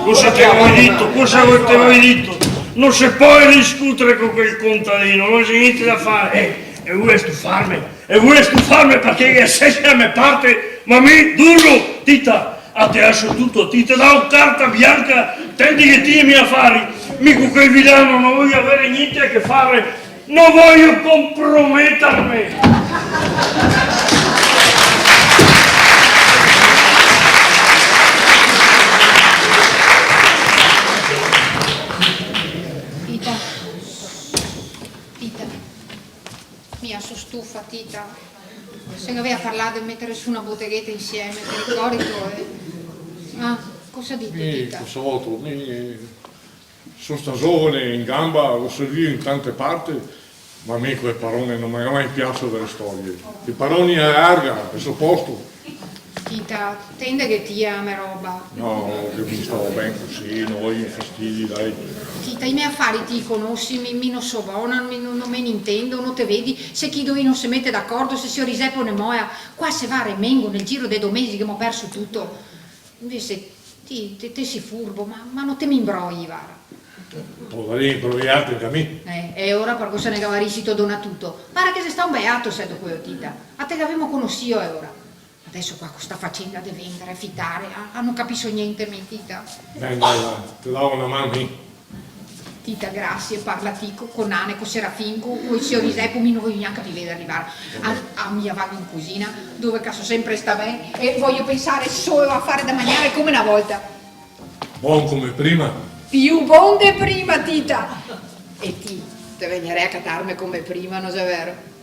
Cosa te go dito? Cosa te go dito? No se pol discutere co quel contadino, no xe gnente da fare. Eh, e voio stufarme, e voio stufarme parché che se xe a me parte, ma mi duro, Tita, a te laso tuto, ti te dago carta bianca, te dighe ti i me afari, mi co quel vilano no voio avere gnente a che fare, no voio comprometerme. Tita. Tita. Mi so stufa, Tita. Se gavea parlà de meter su na botegheta insieme, te ricordi ti, eh? Ah, cosa dito, Tita? Mi, cosa voto? Mi so stà zovane, in ganba, go servio in tante parte, ma mi co el parone no me ga mai piaso dele storie. El parone a larga, el so posto. Tita, te ndeghe ti a me roba. No, che mi stavo ben cusì, no voio infastidi, dai. Tita, i me afari ti i conosi, mi, mi no so bona, mi no, no me ne intendo, no te vedi? Se chi doi no se mete d'acordo, se sior Isepo ne moea, qua se va a remengo, nel giro de do mesi ghemo perso tuto. Invese ti, te, te si furbo, ma, ma no te me inbroi, vara. Podarìa inbroiarte anca mi. Eh, e ora par cosa ne gavarisi to Donatuto? Vara che xe stà un beato, seto queo, Tita. A te gavemo conosìo, e ora? Ma Deso qua co sta facenda de vendare, fitare, ah, ah, no capiso gnente, mi, Tita. Dai, dai, dai, te dao na man mi. Tita, grasie, parla ti co, co Nane, co Serafin, co, co el sior Isepo, mi no vojo gnanca pì vedare rivare. Ah, ah, mi vago in cusina, dove che so sempre stà ben, e vojo pensare solo a fare da magnare come na volta. Bon come prima? Pì bon de prima, Tita! E ti, te vegnarè a catarme come prima, no xe vero?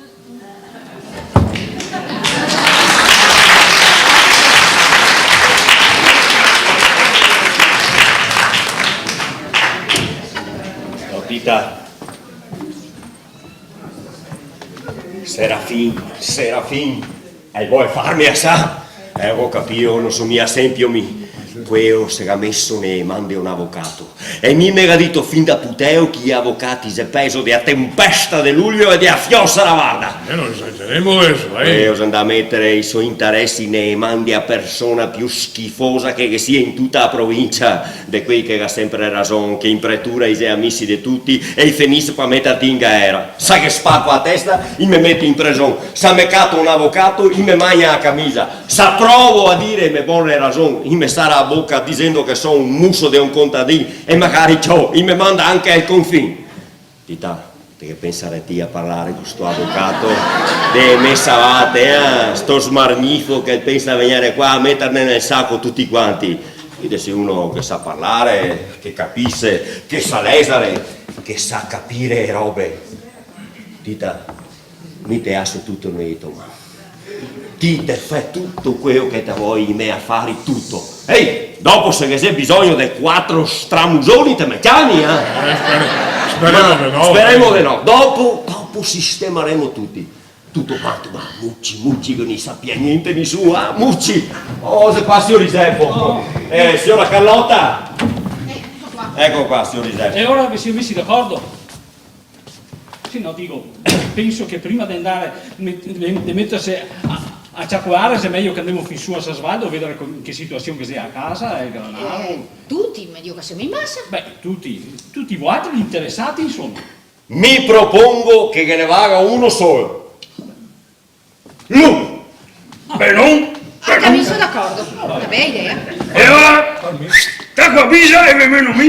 Oh, Tita. Serafin, Serafin, el vol farme asà? Eh, go capìo, no so mia sempio mi. Queo se ga meso ne man de un avocato. E mi me ga dito fin da puteo che i avocati xe pezo de a tempesta de luglio e de a fiosa da varda. Eh, no esageremo deso, eh. Queo xe ndà a metare i so interesi ne man de a persona pì schifosa che ghe sia in tuta a provincia, de quei che ga sempre rason, che in pretura i xe amisi de tuti e i fenise par metarti in gaera. S'a ghe spaco a testa, i me mete in preson. S'a me cato un avocato, i me magna a camisa. S'a provo a dire me bone rason, i me sara a boca disendo che so un muso de un contadin e magari ciò, i me manda anca al confin. Tita, te ghe pensarè ti a parlare co sto avocato de me savate, eh? Sto smargnifo che pensa a vegnare qua a metarne nel saco tuti quanti. Vede se uno che sa parlare, che capise, che sa lezare, che sa capire e robe. Tita, mi te laso tuto ne le to man. Ti te fè tuto queo che te vol, i me afari, tuto. Ehi, dopo se ghe xe bisogno de quatro stramusoni te me ciami, eh? Eh, spere-, speremo de no. Speremo de no. Dopo, dopo sistemaremo tuti. Tuto quanto, ma muci, muci, che no i sapia gnente nisun, ah, muci. Oh, xe qua sior Isepo. Eh, siora Carlota. Eco qua. Eco qua, sior Isepo. E ora ve sio mesi d'acordo? Sì, no, digo, penso che prima de ndare, met-, de, de metarse a, a ciacolare, xe mejo che ndemo fin su a San Svaldo a vedare co-, in che situasion che xe a casa, el granaro. Eh, tuti, mejo che semo in masa. Beh, tuti, tuti voaltri interesai, insoma. Mi propongo che ghe ne vaga uno solo. Lu! Benon? Anca mi so d'acordo, na bea idea. E ora? Taco a bisa e ve meno mi.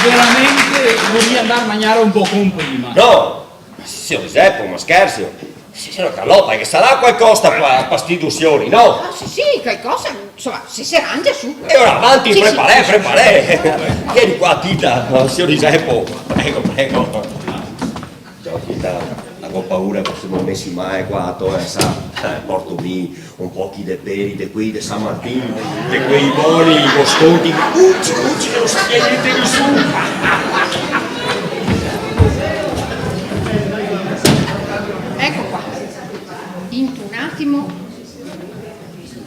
Mi veramente voria ndar a magnare un bocon prima. No! Sior Giuseppe, ma scherzi? Siora Carlota, che sarà qualcosa pa, pa sti du siori, no? Ah, sì, sì, qualcosa, insoma, se, se rangia su. E ora avanti, sì, preparè, sì, sì, preparè. Sì. Vieni qua, Tita, sior Giuseppe. Prego, prego. Ciò, Tita, go paura che se no me si mai qua, to, eh, sa, eh, porto mi un pochi de peri, de quei de San Martin, de quei boni, i bosconti, cuci, cuci, che no sa gnente nisun. Eco qua. Dentro un atimo,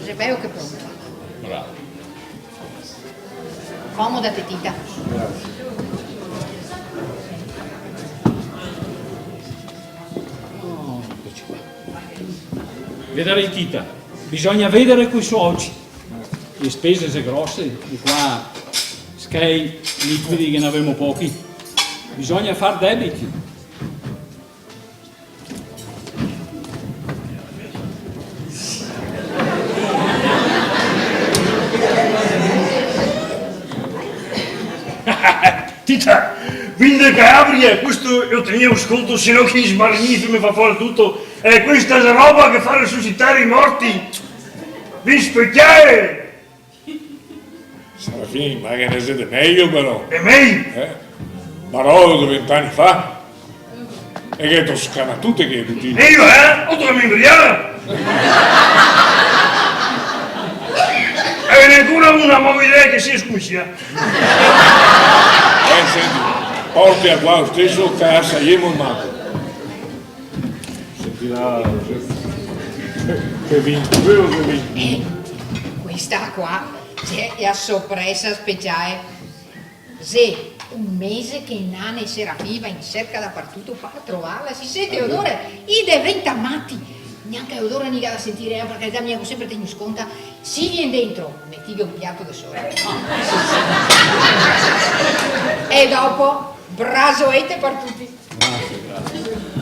xe beo che pronto. Bravo. Comodate, Tita. Oh, ecoci qua. Vedrai, Tita, bisogna vedare coi so oci. Le spese xe grose, e qua schei, liquidi, ghe n'avemo pochi. Bisogna far debiti. Tita, vin de Calabria, questo lo tegnevo sconto, se no che i smargnifo me fa fora tuto. E questa xe roba che fa resusitare i morti. Vin speciale! Serafin, ma ghe ne xe de mejo, però. De mejo? Eh? Barolo de vent'ani fa. E ghe toscana tute che butine. E mi, eh? Oto che me inbriaga! E ghe n'è ancora una, ma vedrai che se scominsia. Eh, senti, portela qua lo steso, che asajemo el mato. Sentirà, che vinto, vero che vinto? Eh, questa qua, xe la sorpresa speciale. Xe un mese che Nane e Serafin va in serca dapartuto par trovarla. Se i sente l'odore, i deventa mati. Gnanca l'odore no i ga da sentire, eh, par carità, mi go sempre tegnù sconta. Si vien dentro, metighe un piato de sora. E dopo Brasoete par tuti. Grasie, grasie.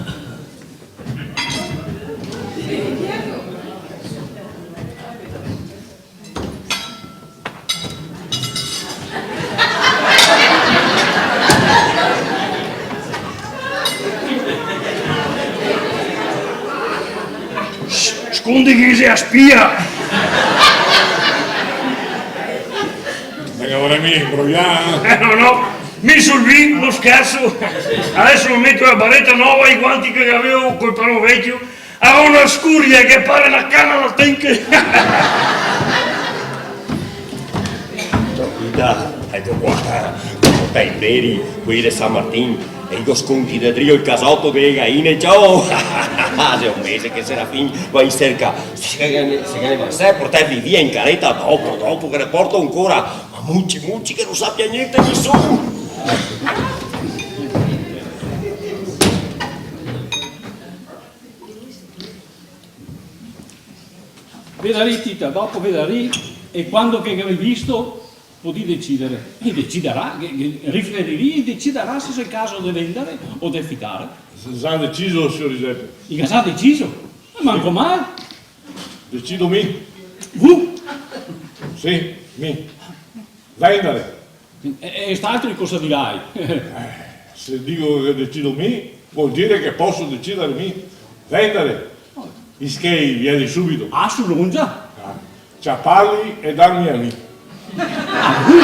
Scondi che ghe xe a spia! Ven, ora mi imbroià, eh? Eh, no, no, mi sul vin no scherso. Deso me meto la bareta nova, i guanti che gavevo col paron vecio, a go na scuria che pare na cana da tenche. Ciò, vita, eco qua, qua i peri, quei de San Martin, e i go scondi de drio el casoto de gaine, ciò! Xe un mese che Serafin va in serca, se ghe ne, se ghe ne va, se portarli via in careta, dopo, dopo che ne porto ancora, ma muci, muci, che no sapia gnente nisun! Vedarì, Tita, dopo vedarì, e quando che gavarì visto, podì decidere. E decidarà, che, che riflerirì e decidarà se xe el caso de vendare o de afitare. Xe za deciso, sior Giusepe. I ga za deciso? E manco mal. Decido mi. Vu? Sì, mi. Vendare. E, e st'altri cosa dirai? Eh, se digo che decido mi, vol dire che poso decidare mi. Vendare. I schei, via de subito. Ah, su longia? Ah, ciaparli e darmi a mi. A vu?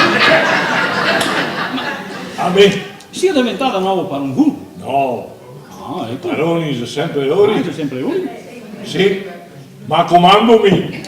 A mi. Sio deventà de novo paron vu? No. Ah, eco. Paroni xe sempre lori. Ah, xe sempre lori? Sì, ma comando mi.